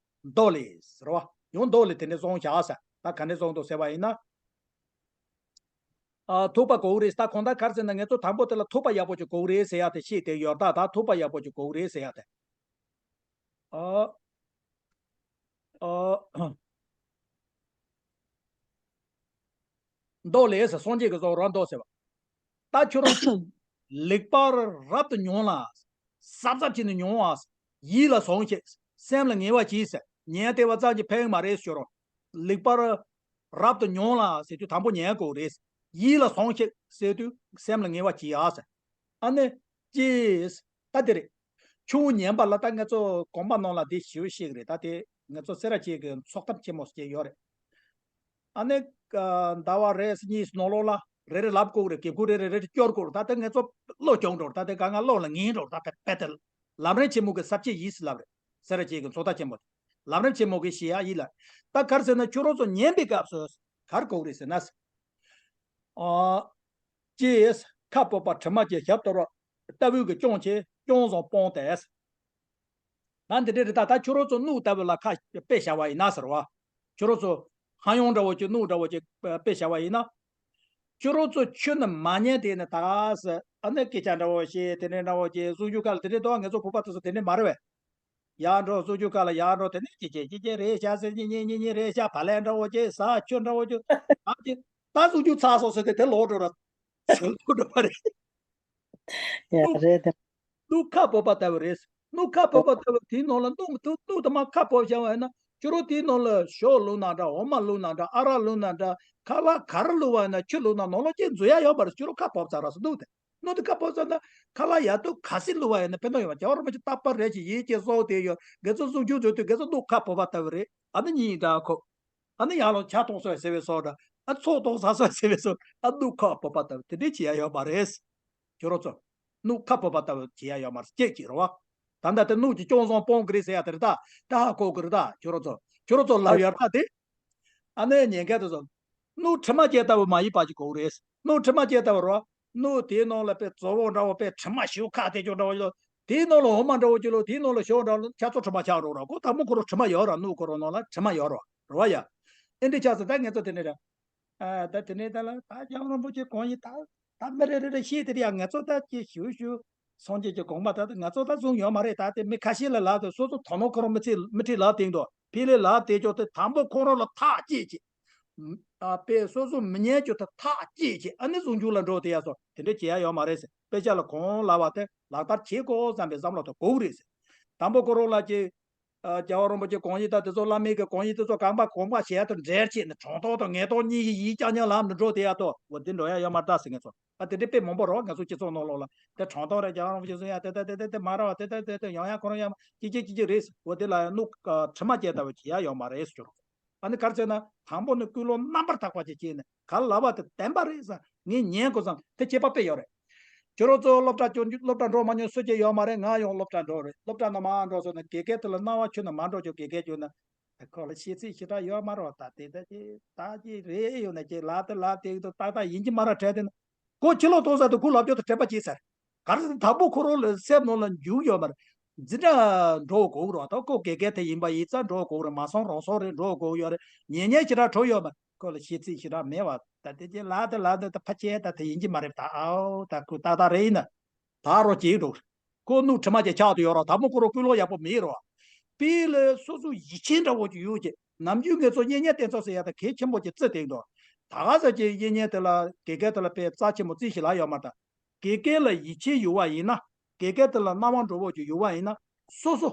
མདོ་ལས་ཟེར་བ། ཡང་མདོ་ལས་དེ་ནས་གསུངས་བཞག་ཟེར། ད་ག་ནས་གསུངས་འདུག་ཟེར་བ་ཡིན་ན། ཨ་ཐུབ་པ་དགོས་ཀྱི་རེད། ད་གང་ལྟར་ག་རེ་ཟེར་ན་ང་ཚོ་དང་པོ་དེ་ལ་ཐུབ་པ་ཡག་པོ་ཅིག་དགོས་ཀྱི་རེད་ཟེར་ཡག་དེ་ཤེས་བསྡད་ཡོད། ད་ད་ཐུབ་པ་ཡག་པོ་ཅིག་དགོས་ཀྱི་རེད་ཟེར་ཡག་དེ། ཨ། ཨ། མདོ་ལས་ཟེར། སངས་རྒྱས་ཀྱིས་གསུངས་རོ། མདོ་ཟེར་བ། ད་ཁྱོད་རང་ཚོ་ལེགས་པར་རབ་ཏུ་མྱོང་ལ། གཟབ་གཟབ་བྱས་ནས་མྱོང་བ། ཡིད་ལ་ཟུང་ཞིག་སེམས་ལ་ངེས་པ་གྱིས་ཟེར། ཉན་བསྡད་པ་ཙམ་གྱིས་ཕན་གྱི་མ་རེད་ཟེར་རོ། ལེགས་པར་རབ་ཏུ་མྱོང་ལ་ཟེར་དུས་དང་པོ་ཉན་དགོས་རེད། ཡིད་ལ་ཟུང་ཞིག་ཟེར་དུས་སེམས་ལ་ངེས་པ་གྱིས་ཨ་ཟེར། ཨ་ནི། ཅེས། ད་དེ་རེད། ཆོས་ཉན་པ་ལ་ད་ང་ཚོ་དགོན་པ་ནང་ལ་དེ་ཞེ་པོ་ཤེས་ཀྱི་རེད། ད་དེ་ང་ཚོ་སེ་ར་བྱེས་ཀྱི་ཚོགས་ཐབས་ཆེན་མོ་ཞིག་ཡོད་རེད། ཨ་ནི། ཟླ་བ་རེ་གཉིས་ནང་ལོགས་ལ་རེ་རེ་ལབ་དགོས་རེད། དགེ་བསྐོས་རེ་རེ་རེ་རེ་སྐྱོར་དགོས་རེད། ད་ལྟ་ང་ཚོ་བློ་སྦྱོང་འགྲོ་རེད། ད་ལྟ་ག་ང་བློ་ལ་ངེས་འགྲོ་རེད། ད་དཔེ་དཔེ་དེ་ལམ་རིམ་ཆེན་མོ་གི་ས་བཅད་ཡིན་ཟེར་ལབ་རེད། སེ་ར་བྱེས་ཀྱི་ཚོགས་ཐབས་ཆེན་མོ་དེ་ལམ་རིམ་ཆེན་མོ་གི་ཞེས་ཡ་ཡིན་ལ། ད་ག་རེ་ཟེར་ན་ཁྱོད་རང་ཚོ་ཉན་པའི་སྐབས་སུ་ག་རེ་དགོས་རེད་ཟེར་ན། ཨ། ཅེས་ཁ་སྤོབས་པ་དྲི་མ་བཅས་ཞབས་གཏོར་བ་ལྟ་བུའི་གི་སྐྱོང་བྱེད་སྐྱོང་བཟང་སྤོང་སྟེ། ད་འདི་འདྲ་རེད། ད་ད་ཁྱོད་རང་ཚོ་སྣུག་ལྟ་བུ་ལ་ཁ་དཔེ་བཞག་པ་ཡིན་ན་ཟེར་བ། ཁྱོད་རང་ཚོ་ཧ་ཡང་འདྲ་བོ་ཅིག་སྣུག་འདྲ་བོ་ཅིག་དཔེ་བཞག་པ་ཡིན་ན། ཁྱོད་རང་ཚོ་ཆུ་ནི་མ་ཉན་དེ་ནི་ད་ཟེར། ཨ་ནི་སྐད་ཆ་འདྲ་བོ་བཤད་དེ་འདྲ་འདྲ་བོ་ཅིག་གསུང་རྒྱུ་ག་ལ་དེ་འདྲ་འདུག་ང་ཚོ་བོད་པ་དེ་ཚོ་དེ་འདྲ་མ་རེད་བས། ཡར་འགྲོ་གསོལ་རྒྱུ་ཁ་ལ་ཡར་འགྲོ་དེ་ནས་ཅི་བྱེད་ཅི་བྱེད་རེད་ཤག་ཟེར་གཉིས་གཉིས་གཉིས་གཉིས་རེད་ཤག་བ་ལན་འདྲ་བོ་བྱེད་ཟ་ཆུ་འདྲ་བོ་བྱེད་ཨ་ཅེ་ད་གསོལ་རྒྱུ་ཚར་སོང་ཟེར་ཏེ་དེ་ལོག་འགྲོ་ར་ཚུར་ལོག་འགྲོ་བ་རེད། ཡ་རེད་དེ། སྣུག་ཁ་སྤོབས་པ་ལྟ་བུ་རེད། སྣུག་ཁ་སྤོབས་པ་ལྟ་བུ་དེའི་ནང་ལ་སྣུག་སྣུག་དུ་མ་ཁ་སྤོབས་བཞག་པ་ཡིན་ན་ཁྱོད་རང་དེའི་ནང་ལ་ཞོ་བླུགས་ན་འདྲ་འོ་མ་བླུགས་ན་འདྲ་ཨ་རག་བླུགས་ན་འདྲ་ཁ་ལག་ག་རེ་བླུགས་པ་ཡིན་ན་ཆུ་བླུགས་ན་ནང་ལོགས་ཅིག་འཛུལ་ཡ་ཡོད་མ་རེད། ཁྱོད་རང་ཁ་སྤོབས་ཚར་ར་སོང་སྣུག་དེ། སྣུག་དེ་ཁ་སྤོབས་ཚར་ན་ཁ་ལག་ཡ་དུ་ག་སྲིད་བླུགས་པ་ཡིན་ན་ཕན་ཐོགས་ཡོད་པ། རྒྱལ་བ་རིན་པོ་ཆེ་རྟག་པར་རེ་ཞིག་ཡིད་ཀྱི་སྲོག་དེ་ཡོད་དགེ་ཚུལ་གསུང་ཆོས་མཛོད་དུས་དགེ་ཚུལ་སྣུག་ཁ་སྤོབས་པ་ལྟ་བུ་རེད། ཨ་ནི་གཉིས་འདྲ་ཁོ། ཨ་ནི་ཡར་ལོ་ཇ་གཏོང་སོ་ཟེར་བའི་སོགས་འདྲ། ཨ་ཚོགས་གཏོང་ས་སོ་ཟེར་བའི་སོགས་ཨ་སྣུག་ཁ་སྤོབས་པ་ལྟ་བུ་དེ་འདྲས་བྱེད་ཡ་ཡོད་མ་རེད། ཁྱོད་རང་ཚོ། སྣུག་ཁ་སྤོབས་པ་ལྟ་བུ་བྱེད་ཡ་ཡོད་མ་རེད་སྐྱེས་ཀྱི་རེད་བ། ད་ལྟ་དེ་སྣུག་གི་སྐྱོང་བཟང་སྤོང་གི་རེད་ཟེར་ཡ་དེ་རེད་ད། ད་ཧ་གོ་གི་རེད་ད་ཁྱོད་རང་ཚོ། ཁྱོད་རང་ཚོ་ལབ་ཡ་ད་དེ། ཨ་ནི་ཉེན་ཁ་དེ་ཚོ། སྣུག་དྲི་མ་ཅན་ལྟ་བུ་མ་ཡིན་པ་ཅིག་དགོས་རེད། སྣུག་དྲི་མ་ཅན་ལྟ་བུ་རོ། སྣུག་དེའི་ནང་ལ་དཔེ་བཙོ་བོ་འདྲ་བོ་དཔེ་དྲི་མ་ཞུ་ཁ་དེ་ཅོ་འདྲ་བོ་ཡོད། དེའི་ནང་ལ་འོ་མ་འདྲ་བོ་ཅིག་ལོ་དེའི་ནང་ལ་ཞོ་འདྲ་བོ་ཆ་ཚོ་དྲི་མ་ཆགས་འགྲོ་ར་ཁོ་དང་པོ་ཁོ་རང་དྲི་མ་ཡོད་ར་སྣུག་ཁོ་རང་ནང་ལ་དྲི་མ་ཡོད་ར་རེད་བ་ཡ། ཨེ་འདྲི་ཆགས་སོང་ད་ངེད་ཚོ་དེ་ནས་ར། ཨ་ད་དེ་ནས་ད་ལ་ད་རྒྱལ་བ་རིན་པོ་ཆེ་གང་ཡིན་ད་ད་མི་རེ་རེ་རེ་ཤེས་དེ་རེད་ཡ། ངེད་ཚོ་ད་ཅི་ཞུ་ཞུ་སངས་རྒྱས་ཀྱི་དགོངས་པ་ད་ད་ང་ཚོ་ད་བཟུང་ཡོད་མ་རེད། ད་དེ་མི་ཁ་ཤས་ལ་ལབ་དེ་སོ་སོ་དོ་ནོ་ཁོ་རང་མི་ཚེ་མི་ཁྲི་ལབ་སྟེང་དུ་ཕི་ལེ་ལབ་དེ་ཅོ་དེ་དང་པོ་ཁོ་རང་ལ་ཐག་བཅད་ཅི། ཨ་དཔེ་སོ་སོ་མི་ཉན་ཅོ་དེ་ཐག་བཅད་ཅི་ཨ་ནི་བཟུང་རྒྱུ་ལ་འགྲོ་དེ་ཡ་སོ་དེ་འདྲ་བྱེད་ཡ་ཡོད་མ་རེད་ཟེར། དཔེ་ཆ་ལ་གང་ལབ་པ་དེ་ལག་བསྟར་བྱེད་དགོས་བསམ་པའི་བསམ་བློ་དེ་དགོས་རེད་ཟེར། དང་པོ་ཁོ་རང་ལ་ཅི། ཨ་རྒྱལ་བ་རིན་པོ་ཆེ་གང་ཡིན་ད་དེ་ཚོ་བླ་མའི་གི་གང་ཡིན་དེ་ཚོ་གང་པ་གང་པ་བྱས་དང་འབྲེལ་བྱས་ནས་དྲང་ཐོག་དང་ངེས་ཐོག་གཉིས་ཀྱི་ཡིག་རྐྱང་རྐྱང་ལམ་དུ་འགྲོ་དེ་ཡ་ཏོ་འོ་དེ་འགྲོ་ཡ་ཡོད་མ་རེད་ཟེར་ངེད་ཚོ། ཨ་དེ་འདྲའི་དཔེ་མང་པོ་རོ་ང་ཚོ་སྤྱི་ཚོགས་ནང་ལོགས་ལ་དེ་དྲང་ཐོག་རེད་རྒྱལ་བ་རིན་པོ་ཆེ་གསུང་ཡ་དེ་དེ་དེ་དེ་དེ་མ་རེད་བ་དེ་དེ་དེ་དེ་ཡང་ཡང་ཁོ་རང་ཡང་ཅི་ཅི་ཅི་ཅི་རེད་ཟེར་འོ་དེ་ལ་ཡང་སྣུག་དྲི་མ་ཅན་ལྟ་བུ་བྱེད་ཡ་ཡོད་མ་རེད་ཟེར་གྱི་རོ། ཨ་ནི་ག་རེ་ཟེར་ན་དང་པོ་ནི་ཀུན་སློང་རྣམ་པར་དག་པ་ཅིག་བྱས་ནས་ག་ལ་བ་དེ་བདེན་པ་རེད་བསམ་ངས་ཉན་དགོས་བསམ་དེ་བྱེད་པ་དཔེ་ཡོད་རེད། ཁྱོད་རང་ཚོ་སློབ་གྲྭ་སྐྱོན་སློབ་གྲྭ་འགྲོ་མ་མྱོང་སུ་གཅིག་ཡོད་མ་རེད། ང་ཡང་སློབ་གྲྭ་འགྲོ་རེད། སློབ་གྲྭ་ནང་མར་འགྲོ་སོང་ན་དགེ་རྒན་དེ་ལ་སྣང་བ་ཁྱོད་ནས་མ་འགྲོ་ཆོག་དགེ་རྒན་ཁྱོད་ནས་ཁོ་ལ་ཤེས་ཚད་ཞེ་དྲག་ཡོད་མ་རེད་བ། ད་དེ་ད་ཅི་ད་ཅི་རེད་ཡོད་ན་ཅི་ལབ་དེ་ལབ་དེ་དུ་ཏག་ཏག་ཡིན་གྱི་མ་རེད་དྲན་དེ་ན་ཁོ་ཕྱི་ལོག་གཏོང་ས་དུ་ཁོ་ལབ་རྒྱུ་དང་འཕྲད་པ་བྱེད་ཟེར། ག་རེ་ཟེར་ན་དང་པོ་ཁོ་རང་ལ་སེམས་ནང་ལ་འཇུག་ཡོད་མ་རེད། འཛིན་གྲྭ་འགྲོ་དགོས་རོགས། ད་ཁོ་དགེ་རྒན་དེ་ཡིན་པ་ཡིན་ཙང་འགྲོ་དགོས་རེད། མ་སོང་རང་སོང་རེད། འགྲོ་དགོས་ཡོད་རེད། ཉན་ཉན་ཞེ་དྲག་བྲོ་ཡོད་མ། ཁོ་ལ་ཤེས་ཚིག་ཞེ་དྲག་མེད་བ། ད་དེ་ཅི་ལ་དེ་ལ་དེ་ད་ཕ་ཆེ་ད་དེ་ཡིན་གྱི་མ་རེད། ད་ཨའོ་ད་ཁོ་ཏག་ཏག་རེད་ཡིན་ན། ད་རོ་གྱེས་འགྲོ། ཁོ་སྣུག་དྲི་མ་ཅན་ཆགས་དུ་ཡོད་རོགས། ད་མོ་ཁོ་རོ་ཀུན་སློང་ཡག་པོ་མེད་རོགས། པི་ལ་སོ་སོ་ཡིད་ཆེས་འདྲ་བོ་ཅིག་ཡོད་ཀྱི། ནམ་རྒྱུན་ངེད་ཚོ་གཉེན་ཉེ་བསྟེན་ཚོགས་ཟེར་ཡ་ད་གལ་ཆེན་པོ་ཅིག་བརྩི་བསྡད་འདུག། ད་ག་ས་ཅིག་གཉེན་ཉེ་དེ་ལ་དགེ་རྒན་དེ་ལ་དཔེ་རྩ་ཆེན་པོ་བརྩི་ཞིག་ལ་ཡོད་མ་ད། དགེ་རྒན་ལ་ཡིད་ཆེས་ཡོད་བ་ཡིན་ན། དགེ་རྒན་དེ་ལ་སྣང་བ་འགྲོ་བོ་ཅིག་ཡོད་བ་ཡིན་ན། སོ་སོ་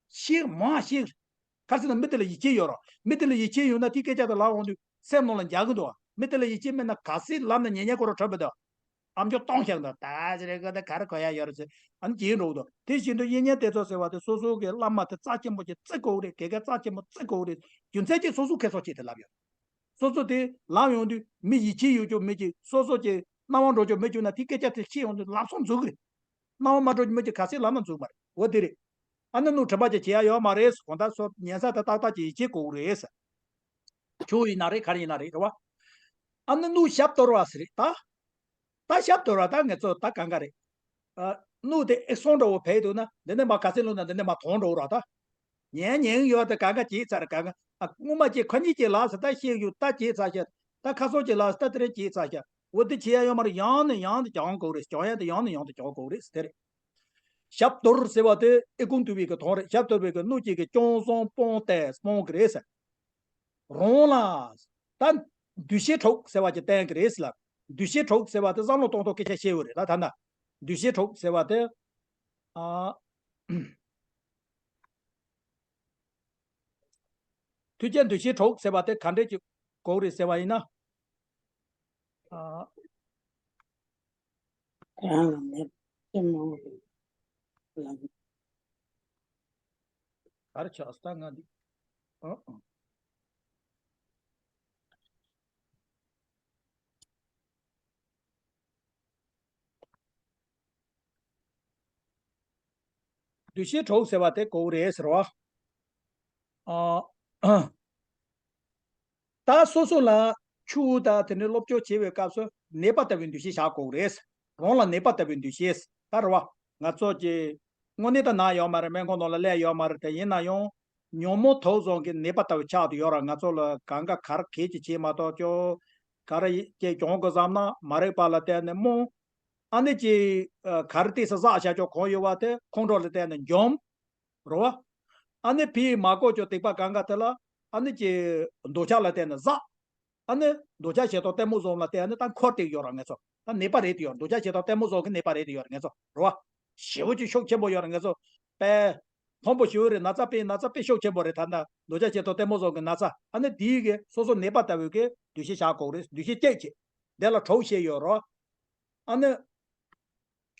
ཤེས་མ་ཤེས། ག་རེ་ཟེར་ན་མི་དེ་ལ་ཡིད་ཆེས་ཡོད་རོགས། མི་དེ་ལ་ཡིད་ཆེས་ཡོད་ན་དེ་སྐད་ཆ་དེ་ལབ་འོང་དུས་སེམས་ནང་ལ་འཇགས་གི་འདུག། མི་དེ་ལ་ཡིད་ཆེས་མེད་ན་ག་ཚད་ལབ་ན་ཉན་ཉན་ཁོ་རང་ཁྲོད་པ་འདུག། ཨམ་ཅོག་སྟོང་བཞག་འདུག། ད་ཅི་རེད་ག་ད་ག་རེ་གོ་ཡ་ཡོད་རེད་ཟེར། ཨ་ནི་བྱེད་འགྲོ་གི་འདུག། དེ་བཞིན་དུ་གཉེན་ཉེ་བསྟེན་ཚོགས་ཟེར་བ་དེ་སོ་སོ་གི་བླ་མ་དེ་རྩ་ཆེན་པོ་ཅིག་བརྩི་དགོས་རེད། དགེ་རྒན་རྩ་ཆེན་པོ་བརྩི་དགོས་རེད། རྒྱུ་མཚན་གྱིས་སོ་སོ་ཁེ་སོ་བྱེད་དེ་ལབ་ཡོད། སོ་སོ་དེ་ལབ་ཡོང་དུས་མི་ཡིད་ཆེས་ཡོད་ཀྱང་མི་གཅིག་སོ་སོ་གྱི་སྣང་བ་འགྲོ་ཀྱང་མི་གཅིག་ན་དེ་སྐད་ཆ་དེ་ཤེས་ཡོང་དུས་ལབ་སོང་འཛུགས་ཀྱི་རེད། སྣང་བ་མ་འགྲོ་ཀྱང་མི་གཅིག་ག་ཚད་ལབ་ན་འཛུགས་མ་རེད། འོ་དེ་རེད། ཨ་ནི་སྣུག་དྲི་མ་ཅན་བྱེད་ཡ་ཡོད་མ་རེད། གང་ལྟར་སོ་ཉན་ས་དེ་ཏག་ཏག་ཅིག་ཡིད་ཆེས་དགོས་རེད། ཆུ་ཡིན་ན་རེད། ག་རེ་ཡིན་ན་རེད། རེད་བ། ཨ་ནི་སྣུག་ཞབས་གཏོར་བ་ཟེར་རེད་ད། ད་ཞབས་གཏོར་བ་ད་ངེད་ཚོ་ད་གང་ག་རེད། ཨ། སྣུག་དེ་ཨེ་སོང་འདྲ་བོ་བས་འདུག་ན་འདི་ནས་མ་ག་ཚད་ལོ་ན་འདི་ནས་མ་དོང་འགྲོ་ར་ད། ཉན་ཉན་ཡོད་དེ་གང་ག་བྱེད་ཚར་གང་ག་ཨ་སྔོན་མ་ཅིག་ཁ་ཉིན་ཅིག་ལགས་སུ་ད་ཤེས་ཡོད་ད་བྱེད་ཚར་ཤག། ད་ཁ་སང་ཅིག་ལགས་སུ་ད་དེ་རིང་བྱེད་ཚར་ཤག། འོ་དེ་བྱེད་ཡ་ཡོད་མ་རེད། ཡང་ནས་ཡང་དུ་སྦྱང་དགོས་རེད། སྦྱང་ཡ་དེ་ཡང་ནས་ཡང་དུ་སྦྱང་དགོས་རེད་དེ་རེད། ཞབས་གཏོར་ཟེར་བ་དེ་ཨེ་ཀུང་ཏུ་བི་གི་དོན་རེད། ཞབས་གཏོར་བའི་གི་སྣུག་གཅིག་གི་ཅུང་ཟད་སྤོང་སྟེ་སྤོང་གི་རེད་ཟེར། རང་ལ། ད། འདུ་ཤེས་དྲུག་ཟེར་བ་ཅིག་བསྟན་གི་རེད་ཟེར་ལ། འདུ་ཤེས་དྲུག་ཟེར་བ་དེ་བསམ་བློ་གཏོང་ཐོག་སྐད་ཆ་བཤད་ཡོད་རེད་ལ་ད་ལྟ། འདུ་ཤེས་དྲུག་ཟེར་བ་དེ། ཨ། ཐུགས་རྗེ་འདུ་ཤེས་དྲུག་ཟེར་བ་དེ་ག་འདྲས་ཅིག་དགོས་རེད་ཟེར་བ་ཡིན་ན། ཨ། རང་ལ་ནད་པ་ཆེན་མོ་ལ། གར་ཆགས་ས་ང་འདི། ཨ་ཨ། འདུ་ཤེས་དྲུག་ཟེར་བ་དེ་གོ་རེད་ཟེར་བ། ཨ། ད་སོ་སོ་ལ་ཆུ་དང་དེ་ནས་སློབ་སྦྱོང་བྱེད་པའི་སྐབས་སུ་ནད་པ་ལྟ་བུའི་འདུ་ཤེས་བཞག་དགོས་རེད། རང་ལ་ནད་པ་ལྟ་བུའི་འདུ་ཤེས་ད་རེད་བ། ང་ཚོ་གི་དངོས་གནས་ད་ན་ཡོད་མ་རེད། སྨན་ཁང་ནང་ལ་སླེབས་ཡོད་མ་རེད། དེ་ཡིན་ན་ཡང་ཉོན་མོངས་དུག་གསུམ་གྱི་ནད་པ་ལྟ་བུ་ཆགས་བསྡད་ཡོད་ར། ང་ཚོ་ལ་གང་ག་ག་རེ་གལ་ཆེ་བྱེད་མ་གཏོགས་ཀྱང་ག་རེ་ཅིག་སྦྱོང་དགོས་བསམ་ན་མ་རིག་པ་ལ་བརྟེན་ནས་རྨོངས། ཨ་ནི་ཅིག་ག་རེ་ཏོག་ཙམ་བསགས་བཞག་ཀྱང་གང་ཡོད་པ་དེ་ཁོང་ཁྲོ་ལ་བརྟེན་ནས་འཇོམས། རེད་བ། ཨ་ནི་ཕི་མ་གོ་ཅོ་སྡིག་པ་གང་ག་དེ་ལ་ཨ་ནི་ཀྱི་འདོད་ཆགས་ལ་བརྟེན་ནས་ཟག། ཨ་ནི་འདོད་ཆགས་ཞེ་སྡང་གཏི་མུག་གསུམ་ལ་བརྟེན་ནས་ད་འཁོར་བསྡད་ཡོད་ར་ངེད་ཚོ། ད་ནད་པ་རེད་དེ་ཡོད། འདོད་ཆགས་ཞེ་སྡང་གཏི་མུག་གསུམ་གྱི་ནད་པ་རེད་དེ་ཡོད་ར་ངེད་ཚོ། རེད་བ། ཞེ་པོ་ཅིག་ཤུགས་ཆེན་པོ་ཡོད་ར་ངེད་ཚོ། དཔེ། མཐོན་པོ་ཞེ་པོ་རེད། ན་ཚ་དཔེ་ན་ཚ་དཔེ་ཤུགས་ཆེན་པོ་རེད། ད་ད་འདོད་ཆགས་ཞེ་སྡང་གཏི་མུག་གསུམ་གྱི་ན་ཚ། ཨ་ནི་དེའི་གི་སོ་སོ་ནད་པ་ལྟ་བུའི་གི་འདུ་ཤེས་བཞག་དགོས་རེད། འདུ་ཤེས་བསྐྱེད་བྱེད། དེ་ལ་དྲུག་བཤད་ཡོད་ར། ཨ་ནི།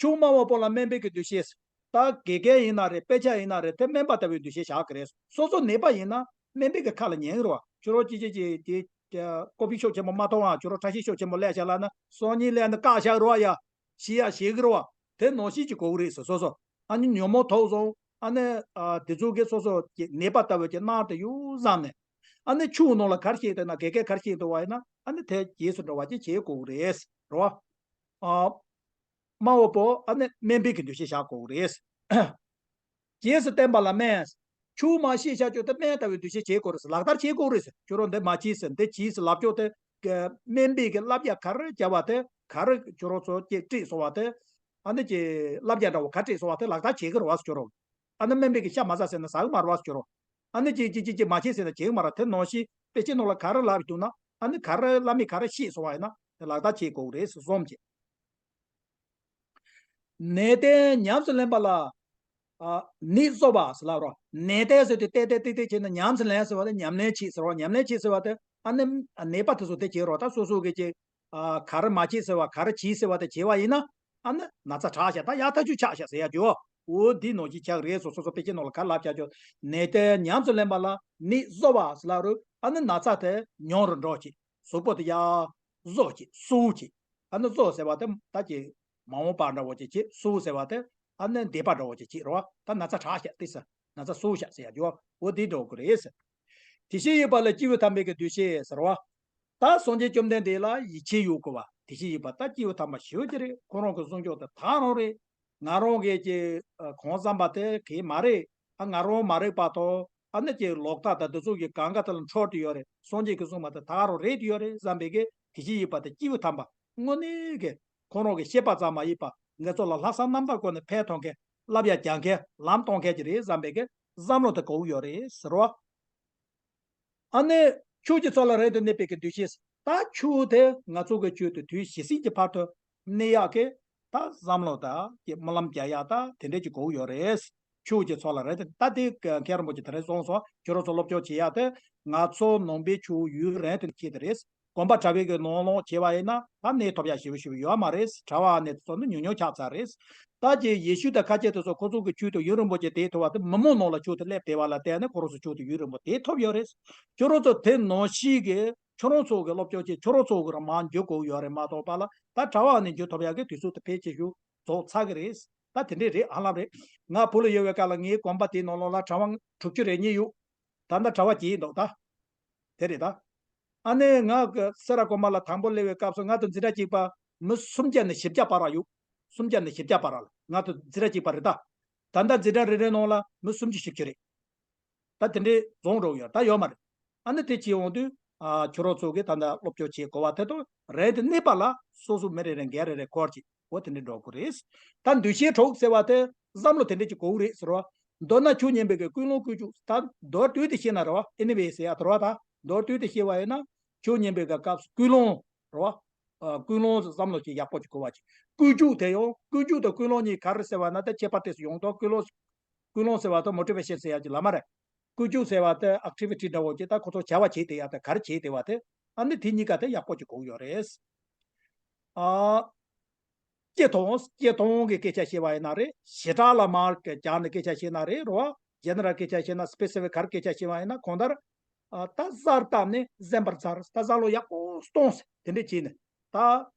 ཆུང་དམའ་བ་པོ་ལ་དམན་པའི་གི་འདུ་ཤེས། ད་དགེ་རྒན་ཡིན་ན་རེད། དཔེ་ཆ་ཡིན་ན་རེད། དེ་དམན་པ་ལྟ་བུའི་འདུ་ཤེས་བཞག་གི་རེད། སོ་སོ་ནད་པ་ཡིན་ན་དམན་པའི་གི་ཁ་ལ་ཉན་གི་རེད་བ། ཁྱོད་རང་ཅི་ཅི་ཅི་དེ་ཀོ་པི་ཤུགས་ཆེན་པོ་མ་མཐོང་བ། ཁྱོད་རང་བཀྲ་ཤིས་ཤུགས་ཆེན་པོ་སླེབས་བཞག་ལབ་ན་སང་ཉིན་སླེབས་ན་བཀག་བཞག་རེད་བ་ཡ། ཤི་ཡ་ཤི་གི་རེད་བ། དེ་ནང་བཞིན་གྱི་གོ་གི་རེད་ཟེར་སོ་སོ། ཨ་ནི་ཉོན་མོངས་དུག་གསུམ་ཨ་ནི་དེ་ཚོ་གི་སོ་སོ་གི་ནད་པ་ལྟ་བུ་གི་མནར་དུ་ཡོད་བསམ་ནས། ཨ་ནི་ཆུ་ནང་ལ་ག་རེ་བཤད་འདུག་ན། དགེ་རྒན་ག་རེ་བཤད་འདུག་བ་ཡིན་ན། ཨ་ནི་དེ་རྗེས་སུ་འགྲོ་བ་ཅིག་བྱེད་དགོས་གི་རེད་ཟེར་བ། ཨ། དམའ་བ་པོ་ཨ་ནི་དམན་པའི་གི་འདུ་ཤེས་བཞག་དགོས་རེད། རྗེས་སུ་བསྟན་པ་ལ་སྨན། ཆུང་མ་ཤེས་བྱ་སྤྱོད་དེ་སྨན་ལྟ་བུའི་འདུ་ཤེས་བྱེད་དགོས་རེད། ལག་བསྟར་བྱེད་དགོས་རེད། ཁྱོད་རང་འདི་མ་བྱེད་ཟེར་འདི་བྱེད་ཟེར་ལབ་ཕྱོགས་དེ། སྨན་པའི་གི་བསླབ་བྱ་ག་རེ་བྱ་བ་དེ་ག་རེ་ཁྱོད་རང་ཚོ་ཀྱིས་སྤྲད་སོང་བ་དེ། ཨ་ནི་ཀྱི་བསླབ་བྱ་འདྲ་བོ་ག་སྤྲད་སོང་བ་དེ་ལག་བསྟར་བྱེད་གི་རེད་བ་ཁྱོད་རང་། ཨ་ནི་སྨན་པའི་གི་ཤ་མ་ཟ་ཟེར་ན་ཟ་གི་མ་རེད་བ་ཁྱོད་རང་། ཨ་ནི་ཅིག་ཅིག་ཅིག་ཅིག་མ་བྱེད་ཟེར་ན་བྱེད་ཀྱི་མ་རེད། དེ་ནང་བཞིན་དཔེ་ཆའི་ནང་ལ་ག་རེ་ལབ་འདུག་ན། ཨ་ནི་ག་རེ་བསླབ་མི་ག་རེ་ཤེས་སོང་བ་ཡིན་ན་དེ་ལག་བསྟར་བྱེད་དགོས་རེད་ཟེར་གསུངས་ཀྱི། ནད་བརྟན་ཉམས་སུ་ལེན་པ་ལ། ཨ། ནད་གསོ་བ་ཟེར་ལབ་རོགས། ནད་བརྟན་ཟེར་དུས་ཏེ་ཏེ་ཏེ་ཏེ་བྱས་ན་ཉམས་སུ་ལེན་ཟེར་བ་ལ་ཉམས་ལེན་བྱེད་ཟེར་བ། ཉམས་ལེན་བྱེད་ཟེར་བ་དེ་ཨ་ནི་ནད་པ་དེ་ཚོ་དེ་བྱེད་རོགས། ད་སོ་སོ་གི་ཅིག་ཨ། ག་རེ་མ་བྱེད་ཟེར་བ་ག་རེ་བྱེད་ཟེར་བ་དེ་བྱེད་བ་ཡིན་ན། ཨ་ནི་ན་ཚ་དྲག་ཤག། ད་ཡག་ཐག་ཆོད་ཆགས་ཤག་ཟེར་ཡ་ཅོ། འོ་འདི་ནང་བཞིན་ཆགས་རེད་ཟེར། སོ་སོ་དཔེ་ཆའི་ནང་ལ་ག་ལབ་ཆགས་ཅོ། ནད་བརྟན་ཉམས་སུ་ལེན་པ་ལ་ནད་གསོ་བ་ཟེར་ལབ་རོགས། ཨ་ནི་ན་ཚ་དེ་ཉུང་རུ་འགྲོ་ཅིག། གཟུགས་པོ་དེ་ཡག་བཟོ་ཅིག་གསོ་ཅིག། ཨ་ནི་གསོ་ཟེར་བ་དེ་ད་ཅིག་མ་འོངས་པ་འདྲ་བོ་ཅིག་བྱེད། གསོ་ཟེར་བ་དེ་ཨ་ནི་འདས་པ་འདྲ་བོ་ཅིག་བྱེད་རོགས། ད་ན་ཚ་དྲག་ཤག་དེ་ཟེར། ན་ཚ་གསོ་ཤག་ཟེར་ཡ་ཅོ། འོ་འདི་འགྲོ་གི་རེད་ཟེར། དེ་བཞིན་གཤེགས་པ་ལ་སྐྱེས་བུ་དམ་པའི་གི་འདུ་ཤེས་ཟེར་བ། ད་སངས་རྒྱས་བཅོམ་ལྡན་འདས་ལ་ཡིད་ཆེས་ཡོད་དགོས་པ། དེ་བཞིན་གཤེགས་པ་ད་སྐྱེས་བུ་དམ་པ་ཞེ་པོ་ཅིག་རེད། ཁོ་རང་གི་གསུང་ཕྱོགས་དེ་ད་རང་རེད། ང་རང་གིས་ཀྱི་གང་བསམ་པ་དེ་གས་མ་རེད། ཨ་ང་རང་མ་རེད་པ་དང་ཨ་ནི་ཀྱི་ལོག་ལྟ་དང་དེ་ཚོ་གི་གང་ག་དེ་ལ་འཕྲོད་དེ་ཡོད་རེད། སངས་རྒྱས་ཀྱིས་གསུངས་པ་དེ་ད་ག་རང་རེད་དེ་ཡོད་རེད་བསམ་པའི་གི་དེ་བཞིན་གཤེགས་པ་དེ་སྐྱེས་བུ་དམ་པ་དངོས་གནས་གི་ཁོང་རང་གི་བཤད་པ་ཙམ་མ་ཡིན་པ་ང་ཚོ་ལ་ལྷག་བསམ་རྣམ་དག་སྒོ་ནས་ཕན་ཐོགས་མཁན། བསླབ་ཡ་རྒྱག་མཁན། ལམ་གཏོང་མཁན་ཅིག་རེད་བསམ་པའི་གི་བསམ་བློ་དེ་དགོས་ཀྱི་ཡོད་རེད་ཟེར་བ། ཨ་ནི་ཆོས་ཀྱི་མཚོ་ལ་རབ་ཏུ་གནས་པའི་གི་འདུ་ཤེས། ད་ཆོས་དེ་ང་ཚོ་གི་ཆོས་དེ་དུས་ཇི་སྲིད་ཀྱི་བར་དུ་གནས་ཡག་གི་ད་བསམ་བློ་དང་ཀྱི་སྨོན་ལམ་རྒྱག་ཡག་ད་དེ་འདྲས་ཀྱི་དགོས་ཀྱི་ཡོད་རེད། ཆོས་ཀྱི་མཚོ་ལ་རབ་ཏུ། ད་དེ་མཁན་རིན་པོ་ཆེ་དེ་རིང་གསུངས་སོང་། ཁྱོད་རང་ཚོ་སློབ་སྦྱོང་བྱེད་ཡག་དེ་ང་ཚོ་ནང་པའི་ཆོས་ཡུན་རིང་དུ་གནས་ཀྱི་དེ་རེད། དགོན་པ་གྲྭ་པའི་གི་ནང་ལོགས་བྱས་པ་ཡིན་ན་ད་གནས་ཐུབ་ཡག་ཞེ་པོ་ཞེ་པོ་ཡོད་མ་རེད། གྲྭ་པ་ཨ་ནེ་དེ་ཚོ་ནི་ཉུང་ཉུང་ཆགས་ཚར་རེད། ད་ཀྱི་ཡེ་ཤུ་དང་ཁ་ཆེ་དེ་ཚོ་ཁོ་ཚོ་གི་ཆོས་དེ་ཡུན་རིང་པོ་ཅིག་བསྡད་ཐུབ་པ་དེ་མི་མང་ནང་ལ་ཆོས་དེ་སླེབས་བསྡད་པ་ལ་བརྟེན་ནས་ཁོ་རང་ཚོ་ཆོས་དེ་ཡུན་རིང་པོ་བསྡད་ཐུབ་ཡོད་རེད། ཁྱོད་རང་ཚོ་དེ་ནང་བཞིན་གི་ཁྱོད་རང་ཚོ་གི་སློབ་སྦྱོང་བྱེད། ཁྱོད་རང་ཚོ་གི་རང་མར་འགྱུར་དགོས་ཡོད་རེད་མ་གཏོགས་པ་ལ་ད་གྲྭ་པ་ཨ་ནེ་འགྱུར་ཐུབ་ཡག་གི་དུས་ཚོད་དེ་ཕལ་ཆེ་ཤོས་རྫོགས་ཚར་གི་རེད། ད་དེ་འདྲས་རེད། ཧ་ལམ་རེད། ང་བོད་ལ་ཡོད་པའི་སྐབས་ལ་ངའི་དགོན་པ་དེའི་ནང་ལོགས་ལ་གྲྭ་པ་དྲུག་ཅུ་རེ་གཉིས་ཡོད། ད་ལྟ་གྲྭ་པ་བརྒྱད་འདུག་ད། དེ་རེད་ད། ཨ་ནི་ང་གི་སེ་ར་དགོན་པ་ལ་དང་པོ་སླེབས་པའི་སྐབས་སུ་ང་དང་འཛིན་གྲྭ་གཅིག་པ་མི་སུམ་བརྒྱ་ནས་བཞི་བརྒྱ་བར་ལ་ཡོད། སུམ་བརྒྱ་ནས་བཞི་བརྒྱ་བར་ལ་ང་དང་འཛིན་གྲྭ་གཅིག་པ་རེད་ད། ད་ལྟ་འཛིན་གྲྭ་རེ་རེའི་ནང་ལ་མི་སུམ་ཅུ་བཞི་བཅུ་རེད། ད་དེ་འདྲའི་རྫོང་འགྲོ་ཡོད་ད་ཡོད་མ་རེད། ཨ་ནི་དེ་བྱེད་འོང་དུས་ཨ་ཁྱོད་རང་ཚོ་གིས་ད་ལྟ་སློབ་སྦྱོང་བྱེད་དགོས་པ་དེ་དང་རེད་དེ་གནས་པ་ལ་སོ་སོ་མི་རེ་རེ་འགན་རེ་རེ་འཁུར་གྱིས་འོ་དེ་འདྲའི་འགྲོ་དགོས་རེད། ད་འདུ་ཤེས་དྲུག་ཟེར་བ་དེ་བསམ་བློ་དེ་འདྲ་ཅིག་དགོས་རེད་ཟེར་བ། མདོར་ན་ཆོས་ཉན་པའི་གི་ཀུན་སློང་ཀུན་སྤྱོད། ད་མདོར་བསྡུས་ཏེ་བཤད་ན་རེད་བ། ཨེ་ནི་ཝེ་ཟེར་ཡ་དེ་རེད་བ། ད་མདོར་བསྡུས་ཏེ་བཤད་པ་ཡིན་ན་ཆོས་ཉན་པའི་གི་སྐབས་སུ་ཀུན་སློང་རེད་བ། ཨ་ཀུན་སློང་བསམ་བློ་ཅིག་ཡག་པོ་ཅིག་དགོས་པ་ཅིག་ཀུན་སྤྱོད་དེ་ཡང་ཀུན་སྤྱོད་དང་ཀུན་སློང་གཉིས་ག་རེ་ཟེར་བ་ན་ད་ཁྱད་པར་དེ་སུ་ཡོང་ཐོག་ཀུན་སློང་། ཀུན་སློང་ཟེར་བ་དང་མོ་ཊི་ཝེ་ཤན་ཟེར་ཡ་ཅིག་ལབ་མ་རེད། ཀུན་སྤྱོད་ཟེར་བ་དེ་ཨེག་ཊི་ཝི་ཊི་འདྲ་བོ་ཅིག་ད་ཁོ་ཚོ་བྱ་བ་བྱེད་བསྡད་ཡ་དེ་ག་རེ་བྱེད་བསྡད་པ་དེ། ཨ་ནི་དེ་གཉིས་ཀ་དེ་ཡག་པོ་ཅིག་དགོས་ཡོད་རེད། ཨ། སྤྱིར་བཏང་སྤྱིར་བཏང་གི་སྐད་ཆ་བཤད་པ་ཡིན་ན་རེད། ཞེ་དྲག་ལ་མར་སྦྱར་ནས་སྐད་ཆ་བཤད་ན་རེད་རོ། ཇེ་ནེ་རལ་སྐད་ཆ་བཤད་ན་སི་པེ་སི་ཕིག་ག་རེ་སྐད་ཆ་བཤད་པ་ཡིན་ན་གང་ལྟར། ཨ་ད་གསར་བཏབ་ནས་གཟན་པར་ཚར། ད་བསམ་བློ་ཡག་པོ་གཏོང་ཟེར་དེ་འདྲས་བྱས་ནས་ད།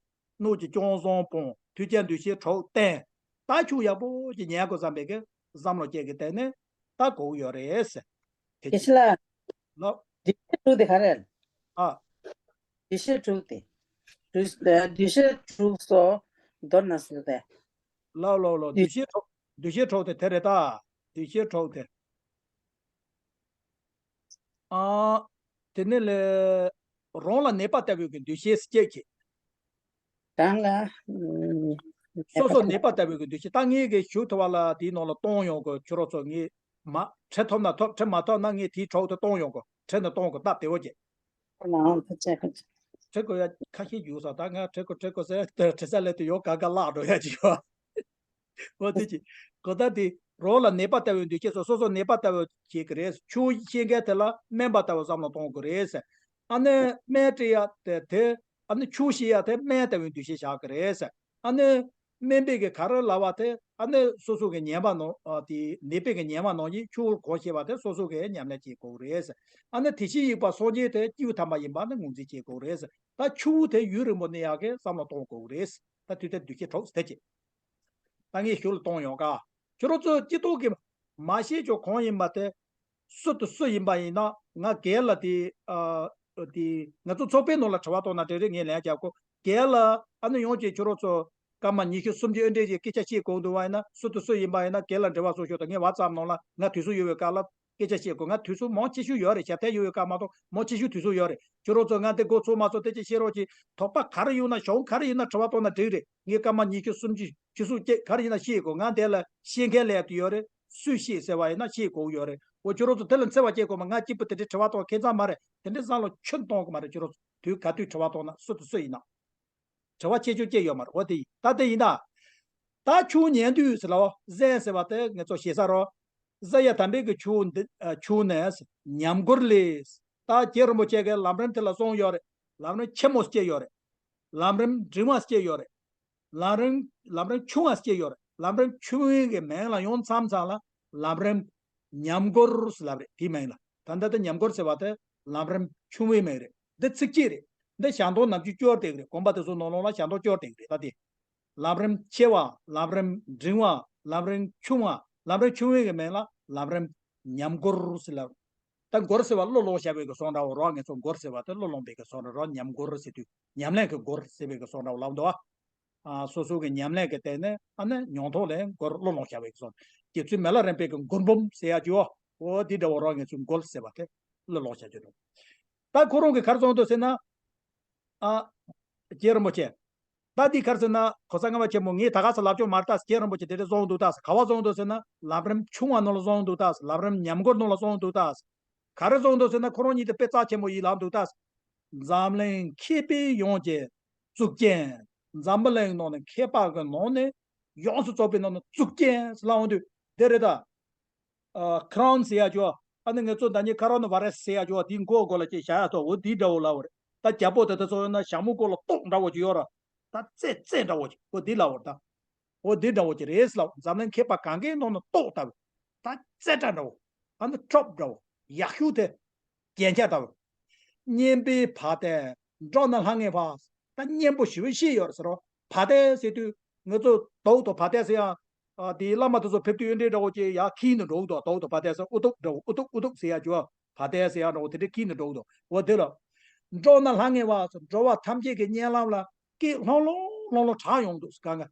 སྣོད་ཀྱི་སྐྱོང་བཟང་སྤོང་། ཐོས་བསམ་འདུ་ཤེས་དྲུག་བསྟེན། ད་ཆོས་ཡག་པོ་ཅིག་ཉན་དགོས་བསམ་པའི་གི་བསམ་བློ་སྐྱེ་གི་བསྟེན་ནས་ད་གོ་གི་ཡོད་རེད་ཟེར། དེ་དགེ་བཤེས་ལགས། ལགས། འདུ་ཤེས་དྲུག་དེ་ག་རེ་རེད། ཨ། འདུ་ཤེས་དྲུག་དེ། འདུ་འདུ་ཤེས་དྲུག་སོགས་མདོར་ན་ཟེར་ཏེ། ལགས་ལགས་ལགས། འདུ་ཤེས་དྲུག་འདུ་ཤེས་དྲུག་དེ་དེ་རེད་ད། འདུ་ཤེས་དྲུག་དེ། ཨ། དེ་ནས་ལས། རང་ལ་ནད་པ་ལྟ་བུའི་གི་འདུ་ཤེས་སྐྱེད་ཀྱི། རང་ལ། ཨུམ། སོ་སོ་ནད་པ་ལྟ་བུའི་གི་འདུ་ཤེས། ད་ངས་གི་ཞུ་ཐུབ་པ་ལ་དེའི་ནང་ལ་གཏོང་ཡོང་གི། ཁྱོད་རང་ཚོ་ངས་མ་ཁྲིད་ཐུབ་ན་ཐུབ། ཁྲིད་མ་ཐུབ་ན་ངས་དེའི་གྲོགས་དེ་གཏོང་ཡོང་གི། ཁྲིད་ནས་གཏོང་གི་སྟབས་བདེ་བོ་བྱེད། ཁོ་ན་ཁ་ཆེ་ཁ་ཆེ། ཁྲིད་དགོས་ཡ་ཁ་ཤས་ཡོད་ས། ད་ང་ཁྲིད་དགོས་ཁྲིད་དགོས་ཟེར་དེ་ཁྲིད་ས་སླེབས་དུས་ཡོང་ག་ག་བརླག་འགྲོ་ཡ་ཅིག་ཡོད། འོ་དེ་ཅི། གོ་ད་དེ་རོགས་ལ་ནད་པ་ལྟ་བུའི་འདུ་ཤེས་སོགས་སོ་སོ་ནད་པ་ལྟ་བུ་བྱེད་ཀྱི་རེད། ཆོས་ཤེས་མཁན་དེ་ལ་སྨན་པ་ལྟ་བུ་བསམ་བློ་གཏོང་དགོས་རེད། ཨ་ནི་སྨན་སྤྲད་ཡ་དེ་དེ་ཨ་ནི་ཆོས་ཤེས་ཡ་དེ་སྨན་ལྟ་བུའི་འདུ་ཤེས་བཞག་གི་རེད། ཨ་ནི་སྨན་པས་གི་ག་རེ་ལབ་པ་དེ་ཨ་ནི་སོ་སོ་གི་ཉན་པ་ནང་ཨ་དེ་ནད་པས་གི་ཉན་པ་ནང་བཞིན་ཆོས་གོ་ཤེས་པ་དེ་སོ་སོ་གི་ཉམས་ལེན་བྱེད་དགོས་རེད། ཨ་ནི་དེ་བཞིན་གཤེགས་པ་སངས་རྒྱས་དེ་སྐྱེས་བུ་དམ་པ་ཡིན་པ་ནི་ངོས་འཛིན་བྱེད་དགོས་རེད། ད་ཆོས་དེ་ཡུན་རིང་པོ་གནས་ཡག་གི་བསམ་བློ་གཏོང་དགོས་རེད། ད་དུས་དེ་འདུ་ཤེས་དྲུག་དེ་བྱེད། ད་ངས་ཞུ་ལ་གཏོང་ཡོང་ག་ཁྱོད་རང་ཚོ་སྤྱི་ཚོགས་ཀྱི་མ་ཤེས་ཆོག་གང་ཡིན་པ་དེ། སུ་དང་སུ་ཡིན་པ་ཡིན་ན་ང་སྒེར་ལ་དེ་ཨ་དེ་ང་ཚོ་ཚོགས་པའི་ནང་ལ་དྲི་བ་གཏོང་ན་འགྲིག་རེད། ངས་ལན་རྒྱག་གོ་སྒེར་ལ་ཨ་ནི་ཡོང་ཅིག་ཁྱོད་རང་ཚོ་སྐར་མ་ཉི་ཤུ་སུམ་ཅུ་དབུ་འབྱེད་ཀྱི་སྐད་ཆ་བཤད་དགོས་འདུག་བ་ཡིན་ན་སུ་དང་སུ་ཡིན་པ་ཡིན་ན་སྒེར་ལ་འབྲེལ་བ་བཟོ་ཤོག་ད་ངས་ཝ་ཙབ་ནང་ལ་ང་དུས་ཚོད་ཡོད་པའི་སྐབས་ལ་སྐད་ཆ་བཤད་དགོས། ང་དུས་ཚོད་མང་ཆེ་ཤོས་ཡོད་རེད། ཞབས་བརྟན་ཡོད་པའི་སྐབས་མ་གཏོགས་མང་ཆེ་ཤོས་དུས་ཚོད་ཡོད་རེད། ཁྱོད་རང་ཚོ་ང་འདི་འགོ་ཚུགས་མ་ཚུགས་དེ་ཅིག་བཤད་རོགས་གྱིས། དོགས་པ་ག་རེ་ཡོད་ན་གཞུང་ག་རེ་ཡིན་ན་དྲི་བ་གཏོང་ན་འགྲིག་རེད། ངས་སྐར་མ་ཉི་ཤུ་སུམ་ཅུ་ཆུ་ཚོད་བཅད་ག་རེ་ཡིན་ན་བཤད་དགོས། ང་འདི་ལ་བཤད་མཁན་ལས་དུ་ཡོད་རེད། སུས་བཤད་ཟེར་བ་ཡིན་ན་བཤད་དགོས་ཡོད་རེད། འོ་ཁྱོད་རང་ཚོ་དེ་ལ་འཚེ་བ་སྐྱེ་དགོས་མ། ང་གཅིག་པུ་དེ་འདྲའི་དྲི་བ་གཏོང་ཁེ་མཚར་མ་རེད། དེ་འདྲའི་བསམ་བློ་ཁྱོན་གཏོང་གི་མ་རེད། ཁྱོད་རང་ཚོ་དུས་ག་དུས་དྲི་བ་གཏོང་ན་སུ་དང་སུ་ཡིན་ན། དྲི་བ་ཆེ་ཆུང་སྐྱེ་ཡོད་མ་རེད། འོ་དེ་ཡིན། ད་དེ་ཡིན་ད། ད་ཆོས་ཉན་དུས་ཟེར་ལ་བ་གཟན་ཟེར་བ་དེ་ངེད་ཚོ་ཞེ་ས་རོ། གཟན་ཡ་དམ་པའི་གི་ཆོས་འདི་ཆོས་ནས་ཉམས་མགུར་ལས། ད་རྗེ་རིན་པོ་ཆེ་གི་ལམ་རིམ་དེ་ལ་གསུངས་ཡོད་རེད། ལམ་རིམ་ཆེན་མོ་སྐྱེ་ཡོད་རེད། ལམ་རིམ་འབྲིང་བ་སྐྱེ་ཡོད་རེད། ལམ་རིམ་ལམ་རིམ་ཆུང་བ་སྐྱེ་ཡོད་རེད། ལམ་རིམ་ཆུང་བའི་གི་མིང་ལ་ཡོང་མཚམས་མཚམས་ལ་ལམ་རིམ་ཉམས་མགུར་ཟེར་ལབ་རེད། དེའི་མིང་ལ་ད་ལྟ་དེ་ཉམས་མགུར་ཟེར་བ་དེ་ལམ་རིམ་ཆུང་བའི་མིང་རེད། འདི་ཚིག་གཅིག་རེད། འདི་ཞལ་འདོན་ནམ་རྒྱུན་སྐྱོར་བསྡད་ཀྱི་རེད། དགོན་པ་དེ་ཚོ་ནང་ལོགས་ལ་ཞལ་འདོན་སྐྱོར་བསྡད་ཀྱི་རེད། ད་དེ་ལམ་རིམ་ཆེ་བ། ལམ་རིམ་འབྲིང་བ། ལམ་རིམ་ཆུང་བ། ལམ་རིམ་ཆུང་བའི་གི་མིང་ལ་ལམ་རིམ་ཉམས་མགུར་ཟེར་ལབ། ད་མགུར་ཟེར་བ་གླུ་ལོངས་བཞག་པའི་གི་བཟོ་འདྲ་བོ་རོ། ངེད་ཚོ་མགུར་ཟེར་བ་དེ་གླུ་ལོངས་པའི་གི་བཟོ་འདྲ་རོ། ཉམས་མགུར་ཟེར་དུས་ཉམས་ལེན་གི་མགུར་ཟེར་བའི་གི་བཟོ་འདྲ་བོ་ལབ་འདུག་བ། ཨ་སོ་སོ་གི་ཉམས་ལེན་གྱི་སྟེང་ནས་ཨ་ནི་མྱོང་ཐོག་ལས་མགོར་བློ་ལོག་བྱ་བའི་སོ། རྗེ་བཙུན་མི་ལ་རས་པའི་གི་མགུར་འབུམ་ཟེར་ཡ་ཅིག་ཡོད། འོ་འདི་འདྲ་བོ་རང་ངེད་ཚོས་མགོ་ཟེར་བ་དེ་བློ་ལོག་བྱ་རྒྱུ་འདུག་ད་ཁོ་རང་གིས་ག་རེ་གསུངས་འདུག་ཟེར་ན། ཨ། རྗེ་རིན་པོ་ཆེ། ད་འདི་ག་རེ་ཟེར་ན་གོ་ས་ལྔ་པ་ཆེན་མོ་ངས་ད་ག་ས་ལབ་ཆོག་མ་རེད་ད། རྗེ་རིན་པོ་ཆེ་དེ་འདྲ་གསུངས་འདུག་ད། ག་བ་གསུངས་འདུག་ཟེར་ན་ལམ་རིམ་ཆུང་བ་ནང་ལ་གསུངས་འདུག་ད། ལམ་རིམ་ཉམས་མགུར་ནང་ལ་གསུངས་འདུག་ད། ག་རེ་གསུངས་འདུག་ཟེར་ན་ཁོ་རང་གཉིས་དེ་དཔེ་རྩ་ཆེན་པོ་ཡིན་ལབ་འདུག་ད། འཛམ་གླིང་མཁས་པའི་ཡོངས་ཀྱི་གཙུག་རྒྱན། འཛམ་བུ་གླིང་ནང་ནས་མཁས་པ་གི་ནང་ནས་ཡོངས་སུ་རྫོགས་པའི་ནང་ནས་གཙུག་རྒྱན་ཟེར་ལབ་འོང་དུས་དེ་རེད་ད། ཁ་རོན་ཟེར་ཡ་ཅོ། ཨ་ནི་ང་ཚོ་ད་ནི་ཁ་རོན་ནི་བ་རེ་ཟེར་ཡ་ཅོ། དེའི་མགོ་སྐོར་ལ་ཅིག་བཞག་ཡ་ཐོག་འོ་དེ་འདྲ་བོ་ལབ་པ་རེད། ད་རྒྱལ་པོ་དེ་ད་ཚོ་ཡོད་ན་ཞྭ་མོ་སྐོར་ལ་ཏོག་འདྲ་བོ་ཅིག་ཡོད་ར། ད་རྩེ་རྩེ་འདྲ་བོ་ཅིག་འོ་དེ་ལབ་པ་རེད་ད། འོ་དེ་འདྲ་བོ་ཅིག་རེད་ཟེར་ལབ། འཛམ་གླིང་མཁས་པ་གང་གའི་ནང་ནས་ཏོག་ལྟ་བུ། ད་རྩེ་འདྲ་འདྲ་བོ། ཨ་ནི་ཁྲོབ་འདྲ་བོ། ཡག་ཤོས་དེ། རྒྱན་ཆ་འདྲ་བོ། སྙན་པའི་བ་དན་སྒྲོགས་ན་ལྷང་ངེ་བ། ད་སྙན་པོ་ཞེ་པོ་ཅིག་ཡོད་རེད་ཟེར་རོ། བ་དན་ཟེར་དུས་ང་ཚོ་དོག་དང་བ་དན་ཟེར་ཡང་། ཨ་དེའི་བླ་མ་དེ་ཚོ་ཕེབས་དུས་ཡོན་ཏན་འདྲ་བོ་ཅིག་ཡར་འཁྱིལ་ནས་འགྲོ་གི་འདུག་དོག་དང་བ་དན་ཟེར་ཨུ་ཐུག་འདྲ་བོ་ཨུ་ཐུག་ཨུ་ཐུག་ཟེར་ཡ་ཅོ། བ་དན་ཟེར་ཡ་འདྲ་བོ་དེ་འདྲ་འཁྱིལ་ནས་འགྲོ་གི་འདུག་འོ་དེ་ལ། སྒྲོགས་ན་ལྷང་ངེ་བ་ཟེར་འགྲོ་བ་ཐམས་ཅད་ཀྱི་སྙན་ལམ་ལ་སྐད་ལྷང་ལྷང་ལྷང་ལྷང་གྲགས་ཡོང་འདུག་ཟེར་གང་ག་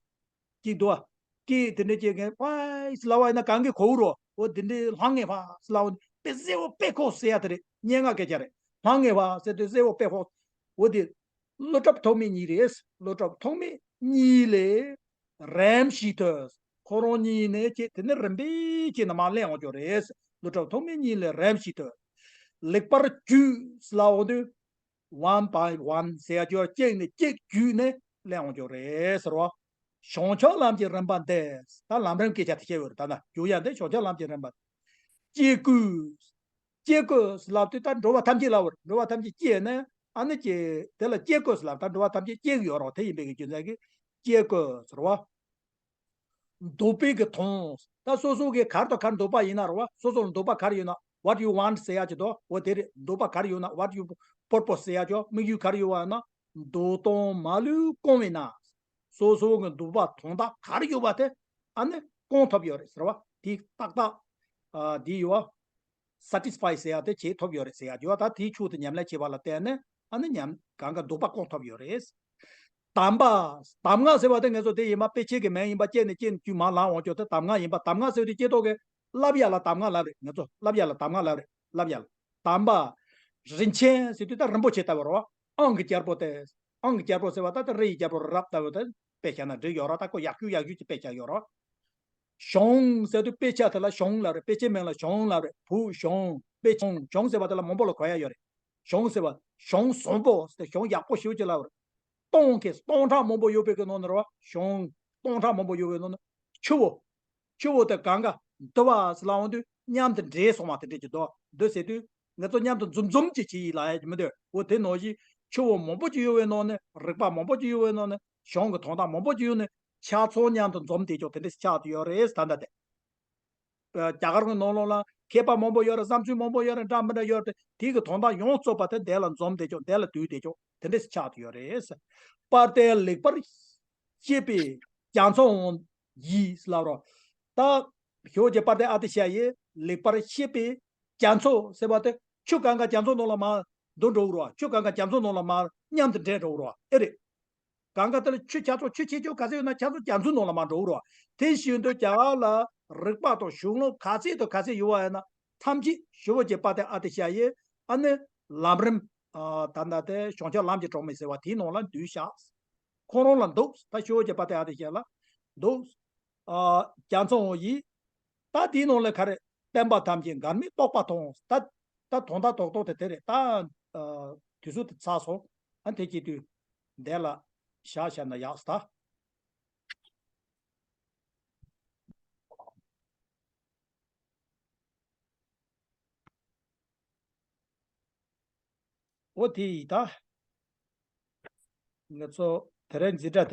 ཅིག་འདུག་ཨ། ཀི་དེ་འདྲ་ཅིག་གིས་ཝའི་ལབ་པ་ཡིན་ན་གང་གི་གོ་རོ། འོ་དེ་འདྲའི་ལྷང་ངེ་བ་ལབ་པ་དཔེ་སེར་པོ་དཔེ་ཁོག་ཟེར་ཡ་དེ་རེད། སྙན་ངག་སྐད་ཆ་རེད། ལྷང་ངེ་བ་ཟེར་དུས་སེར་པོ་དཔེ་ཁོག་འོ་དེ། ཀླུ་སྒྲུབ་ཐོགས་མེད་གཉིས་རེད། ཀླུ་སྒྲུབ་ཐོགས་མེད་གཉིས་ལས་རིམ་བཞིན་དུ། ཁོ་རང་གཉིས་ནས་ཅིག་དེ་ནས་རིམ་པས་ཅིག་ནས་མར་གླེང་འོང་རྒྱུ་རེད། ཀླུ་སྒྲུབ་ཐོགས་མེད་གཉིས་ལས་རིམ་བཞིན་དུ། ལེགས་པར་བརྒྱུད་ལབ་འོང་དུས། one by one ཟེར་ཡ་ཅོ། གཅིག་ནས་གཅིག་བརྒྱུད་ནས་གླེང་འོང་རྒྱུ་རེད་ཟེར་བ། བྱང་ཆུབ་ལམ་གྱི་རིམ་པ་འདི། ད་ལམ་རིམ་སྐད་ཆ་དེ་བཤད་ཡོད་རེད། ད་ན་བརྒྱུད་ཡ་འདི་བྱང་ཆུབ་ལམ་གྱི་རིམ་པ། སྐྱེ་དགུ། སྐྱེ་དགུ་ལབ་དུས་ད་འགྲོ་བ་ཐམས་ཅད་ལབ་པ་རེད། འགྲོ་བ་ཐམས་ཅད་སྐྱེས་ནས་ཨ་ནི་ཀྱེ་དེ་ལ་སྐྱེ་དགུ་ལབ། ད་འགྲོ་བ་ཐམས་ཅད་སྐྱེ་གི་ཡོད་རེད། དེ་ཡིན་པའི་གི་རྒྱུ་མཚན་གྱིས་སྐྱེ་དགུ་ཟེར་བ། འདོད་པའི་གི་དོན། ད་སོ་སོ་གི་ག་རེ་དང་ག་རེ་འདོད་པ་ཡིན་ན་རེད་བ། སོ་སོ་ལ་འདོད་པ་ག་རེ་ཡོད་ན། what you want ཟེར་ཡ་ཅིག་འདུག་འོ་དེ་རེད། འདོད་པ་ག་རེ་ཡོད་ན། what you purpose ཟེར་ཡ་ཅིག་དམིགས་ཡུལ་ག་རེ་ཡོད་པ་ཡིན་ན། འདོད་དོན་མ་ལུས་སྐོང་བས་ན། སོ་སོ་གི་འདོད་པ་དོན་དག་ག་རེ་ཡོད་པ་དེ་ཨ་ནི་སྐོང་ཐུབ་ཡོད་རེད་ཟེར་བ། དེ་ཏག་ཏག་ཨ་དེ་ཡོད་བ། satisfy ཟེར་ཡ་དེ་བྱེད་ཐུབ་ཡོད་རེད་ཟེར་ཡ་ཅིག་ཡོད། ད་དེའི་ཆོས་དེ་ཉམས་ལེན་བྱས་པ་ལ་བརྟེན་ནས་ཨ་ནི་ཉམས་གང་ག་འདོད་པ་སྐོང་ཐུབ་ཡོད་རེད། གདམས་པ། གདམས་ངག་ཟེར་བ་དེ་ང་ཚོ་དེ་ཡིན་པ་དཔེ་ཆའི་གི་མིང་ཡིན་པ་སྐྱེས་ནས་སྐྱེས་ནས་དཀྱུས་མ་ལབ་འོང་ཆོག་དེ་གདམས་ངག་ཡིན་པ། གདམས་ངག་ཟེར་དུས་སྐྱེ་ཐོག་གི་བསླབ་ཡ་ལ་གདམས་ངག་ལབ་རེད། ང་ཚོ་བསླབ་ཡ་ལ་གདམས་ངག་ལབ་རེད། བསླབ་ཡ་ལ། གདམས་པ། རིན་ཆེན་ཟེར་དུས་ད་རིན་པོ་ཆེ་ལྟ་བུ་རེད་བ། ཨང་གི་རྒྱལ་པོ་དེ། ཨང་གི་རྒྱལ་པོ་ཟེར་བ་ད་ད་རི་ཡི་རྒྱལ་པོ་རབ་ལྟ་བུ་དེ་དཔེ་བཞག་ན་འགྲིག་ཡོད་ར། ད་ཁོ་ཡག་ཤོས་ཡག་ཤོས་ཀྱི་དཔེ་བཞག་ཡོད་ར། གཞུང་ཟེར་དུས་དཔེ་ཆ་དེ་ལ་གཞུང་ལབ་རེད། དཔེ་ཆའི་མིང་ལ་གཞུང་ལབ་རེད། བོད་གཞུང་། དཔེ་གཞུང་། གཞུང་ཟེར་བ་དེ་ལ་མང་པོ་ལ་གོ་ཡ་ཡོད་རེད། གཞུང་ཟེར་བ། གཞུང་བཟང་པོ་ཟེར་གཞུང་ཡག་པོ་ཞེ་པོ་ཅིག་ལབ་རེད། སྟོང་གི་སྟོང་ཕྲག་མང་པོ་ཡོད་པའི་གི་ནང་ནས་རེད་བ། གཞུང་སྟོང་ཕྲག་མང་པོ་ཡོད་པའི་ནང་ནས་ཆུ་བོ། ཆུ་བོ་དེ་གང་ག་འདུ་བ་ཟེར་ལབ་འོང་དུས་མཉམ་དུ་འདྲེས་སོང་བ་དེ་འདྲས་ཀྱི་འདུག་འདུ་ཟེར་དུས་ང་ཚོ་མཉམ་དུ་འཛོམས་འཛོམས་ཀྱི་བྱེད་ཡིན་ལབ་ཡ་ཅིག་མི་འདུག་འོ་དེ་ནང་བཞིན་ཆུ་བོ་མང་པོ་ཅིག་ཡོད་པའི་ནང་ནས། རིག་པ་མང་པོ་ཅིག་ཡོད་པའི་ནང་ནས། གཞུང་གི་དོན་དག་མང་པོ་ཅིག་ཡོད་ནས་ཆ་ཚང་མཉམ་དུ་འཛོམས་བསྡད་ཀྱོག་དེ་འདྲས་ཆགས་ཀྱི་ཡོད་རེད། ད་ལྟ་དེ། རྒྱ་གར་གྱི་ནང་ལོགས་ལ་མཁས་པ་མང་པོ་ཡོད་རེད། བསམ་ཚུལ་མང་པོ་ཡོད་རེད། འདྲ་མི་འདྲ་ཡོད་རེད། དེ་གི་དོན་དག་ཡོངས་རྫོགས་པ་དེ་འདི་ལ་འཛོམས་བསྡད་ཀྱོག་འདི་ལ་འདུས་བསྡད་ཀྱོག་དེ་འདྲས་ཆགས་ཀྱི་ཡོད་རེད། དཔལ་ལྡན་ལེགས་པར་བཤད་པའི་རྒྱ་མཚོའང་ཡིན་ལབ་རོ། ད་ཞེ་པོ་ཅིག་དཔལ་ལྡན་ཨ་ཏི་ཤ་ཡིས་ལེགས་པར་བཤད་པའི་རྒྱ་མཚོ་ཟེར་བ་དེ་ཆུ་གང་ག་རྒྱ་མཚོ་ནང་ལ་མར་འདུ་འགྲོ་གི་རེད་བ། ཆུ་གང་ག་རྒྱ་མཚོ་ནང་ལ་མར་མཉམ་དུ་འདྲེས་འགྲོ་གི་རེད་བ། ཨེ་རེད། གང་ག་དེ་ལ་ཆུ་ཆ་ཚང་ཆུ་ཆེ་ཆུང་ག་ཚོད་ཡོད་ན་ཆ་ཚང་རྒྱ་མཚོ་ནང་ལ་མར་འགྲོ་གི་རེད་བ། དེ་བཞིན་དུ་རྒྱ་གར་ལ་རིག་པ་དང་གཞུང་ལུགས་ག་ཚད་དང་ག་ཚད་ཡོད་པ་ཡིན་ན་ཐམས་ཅད་ཞེ་པོ་ཅིག་དཔལ་ལྡན་ཨ་ཏི་ཤ་ཡིས་ཨ་ནི་ལམ་རིམ། ཨ་ད་ལྟ་དེ་བྱང་ཆུབ་ལམ་གྱི་གྲོགས་མེད་ཟེར་བ་དེའི་ནང་ལ་འདུས་བཞག་ཁོ་རང་ལ་འདུག་ད་ཞེ་པོ་ཅིག་དཔལ་ལྡན་ཨ་ཏི་ཤ་ལ་འདུག་ཨ་རྒྱ་མཚོའང་ཡིན། ད་དེའི་ནང་ལ་ག་རེ། བསྟན་པ་ཐམས་ཅད་འགལ་མེད་རྟོགས་པ་མཐོང་། ད་ད་དོན་དག་རྡོག་རྡོག་དེ་དེ་རེད། ད་ཨ་དུས་ཚོད་དེ་ཚར་སོང་། ཨ་དེ་སྐྱེ་དུས་འདས་ལ་བཞག་བཞག་ན་ཡག་ས། འོ་དེ་ཡིས་ད། ང་ཚོ་དེ་རིང་འཛིན་གྲྭ་དེ།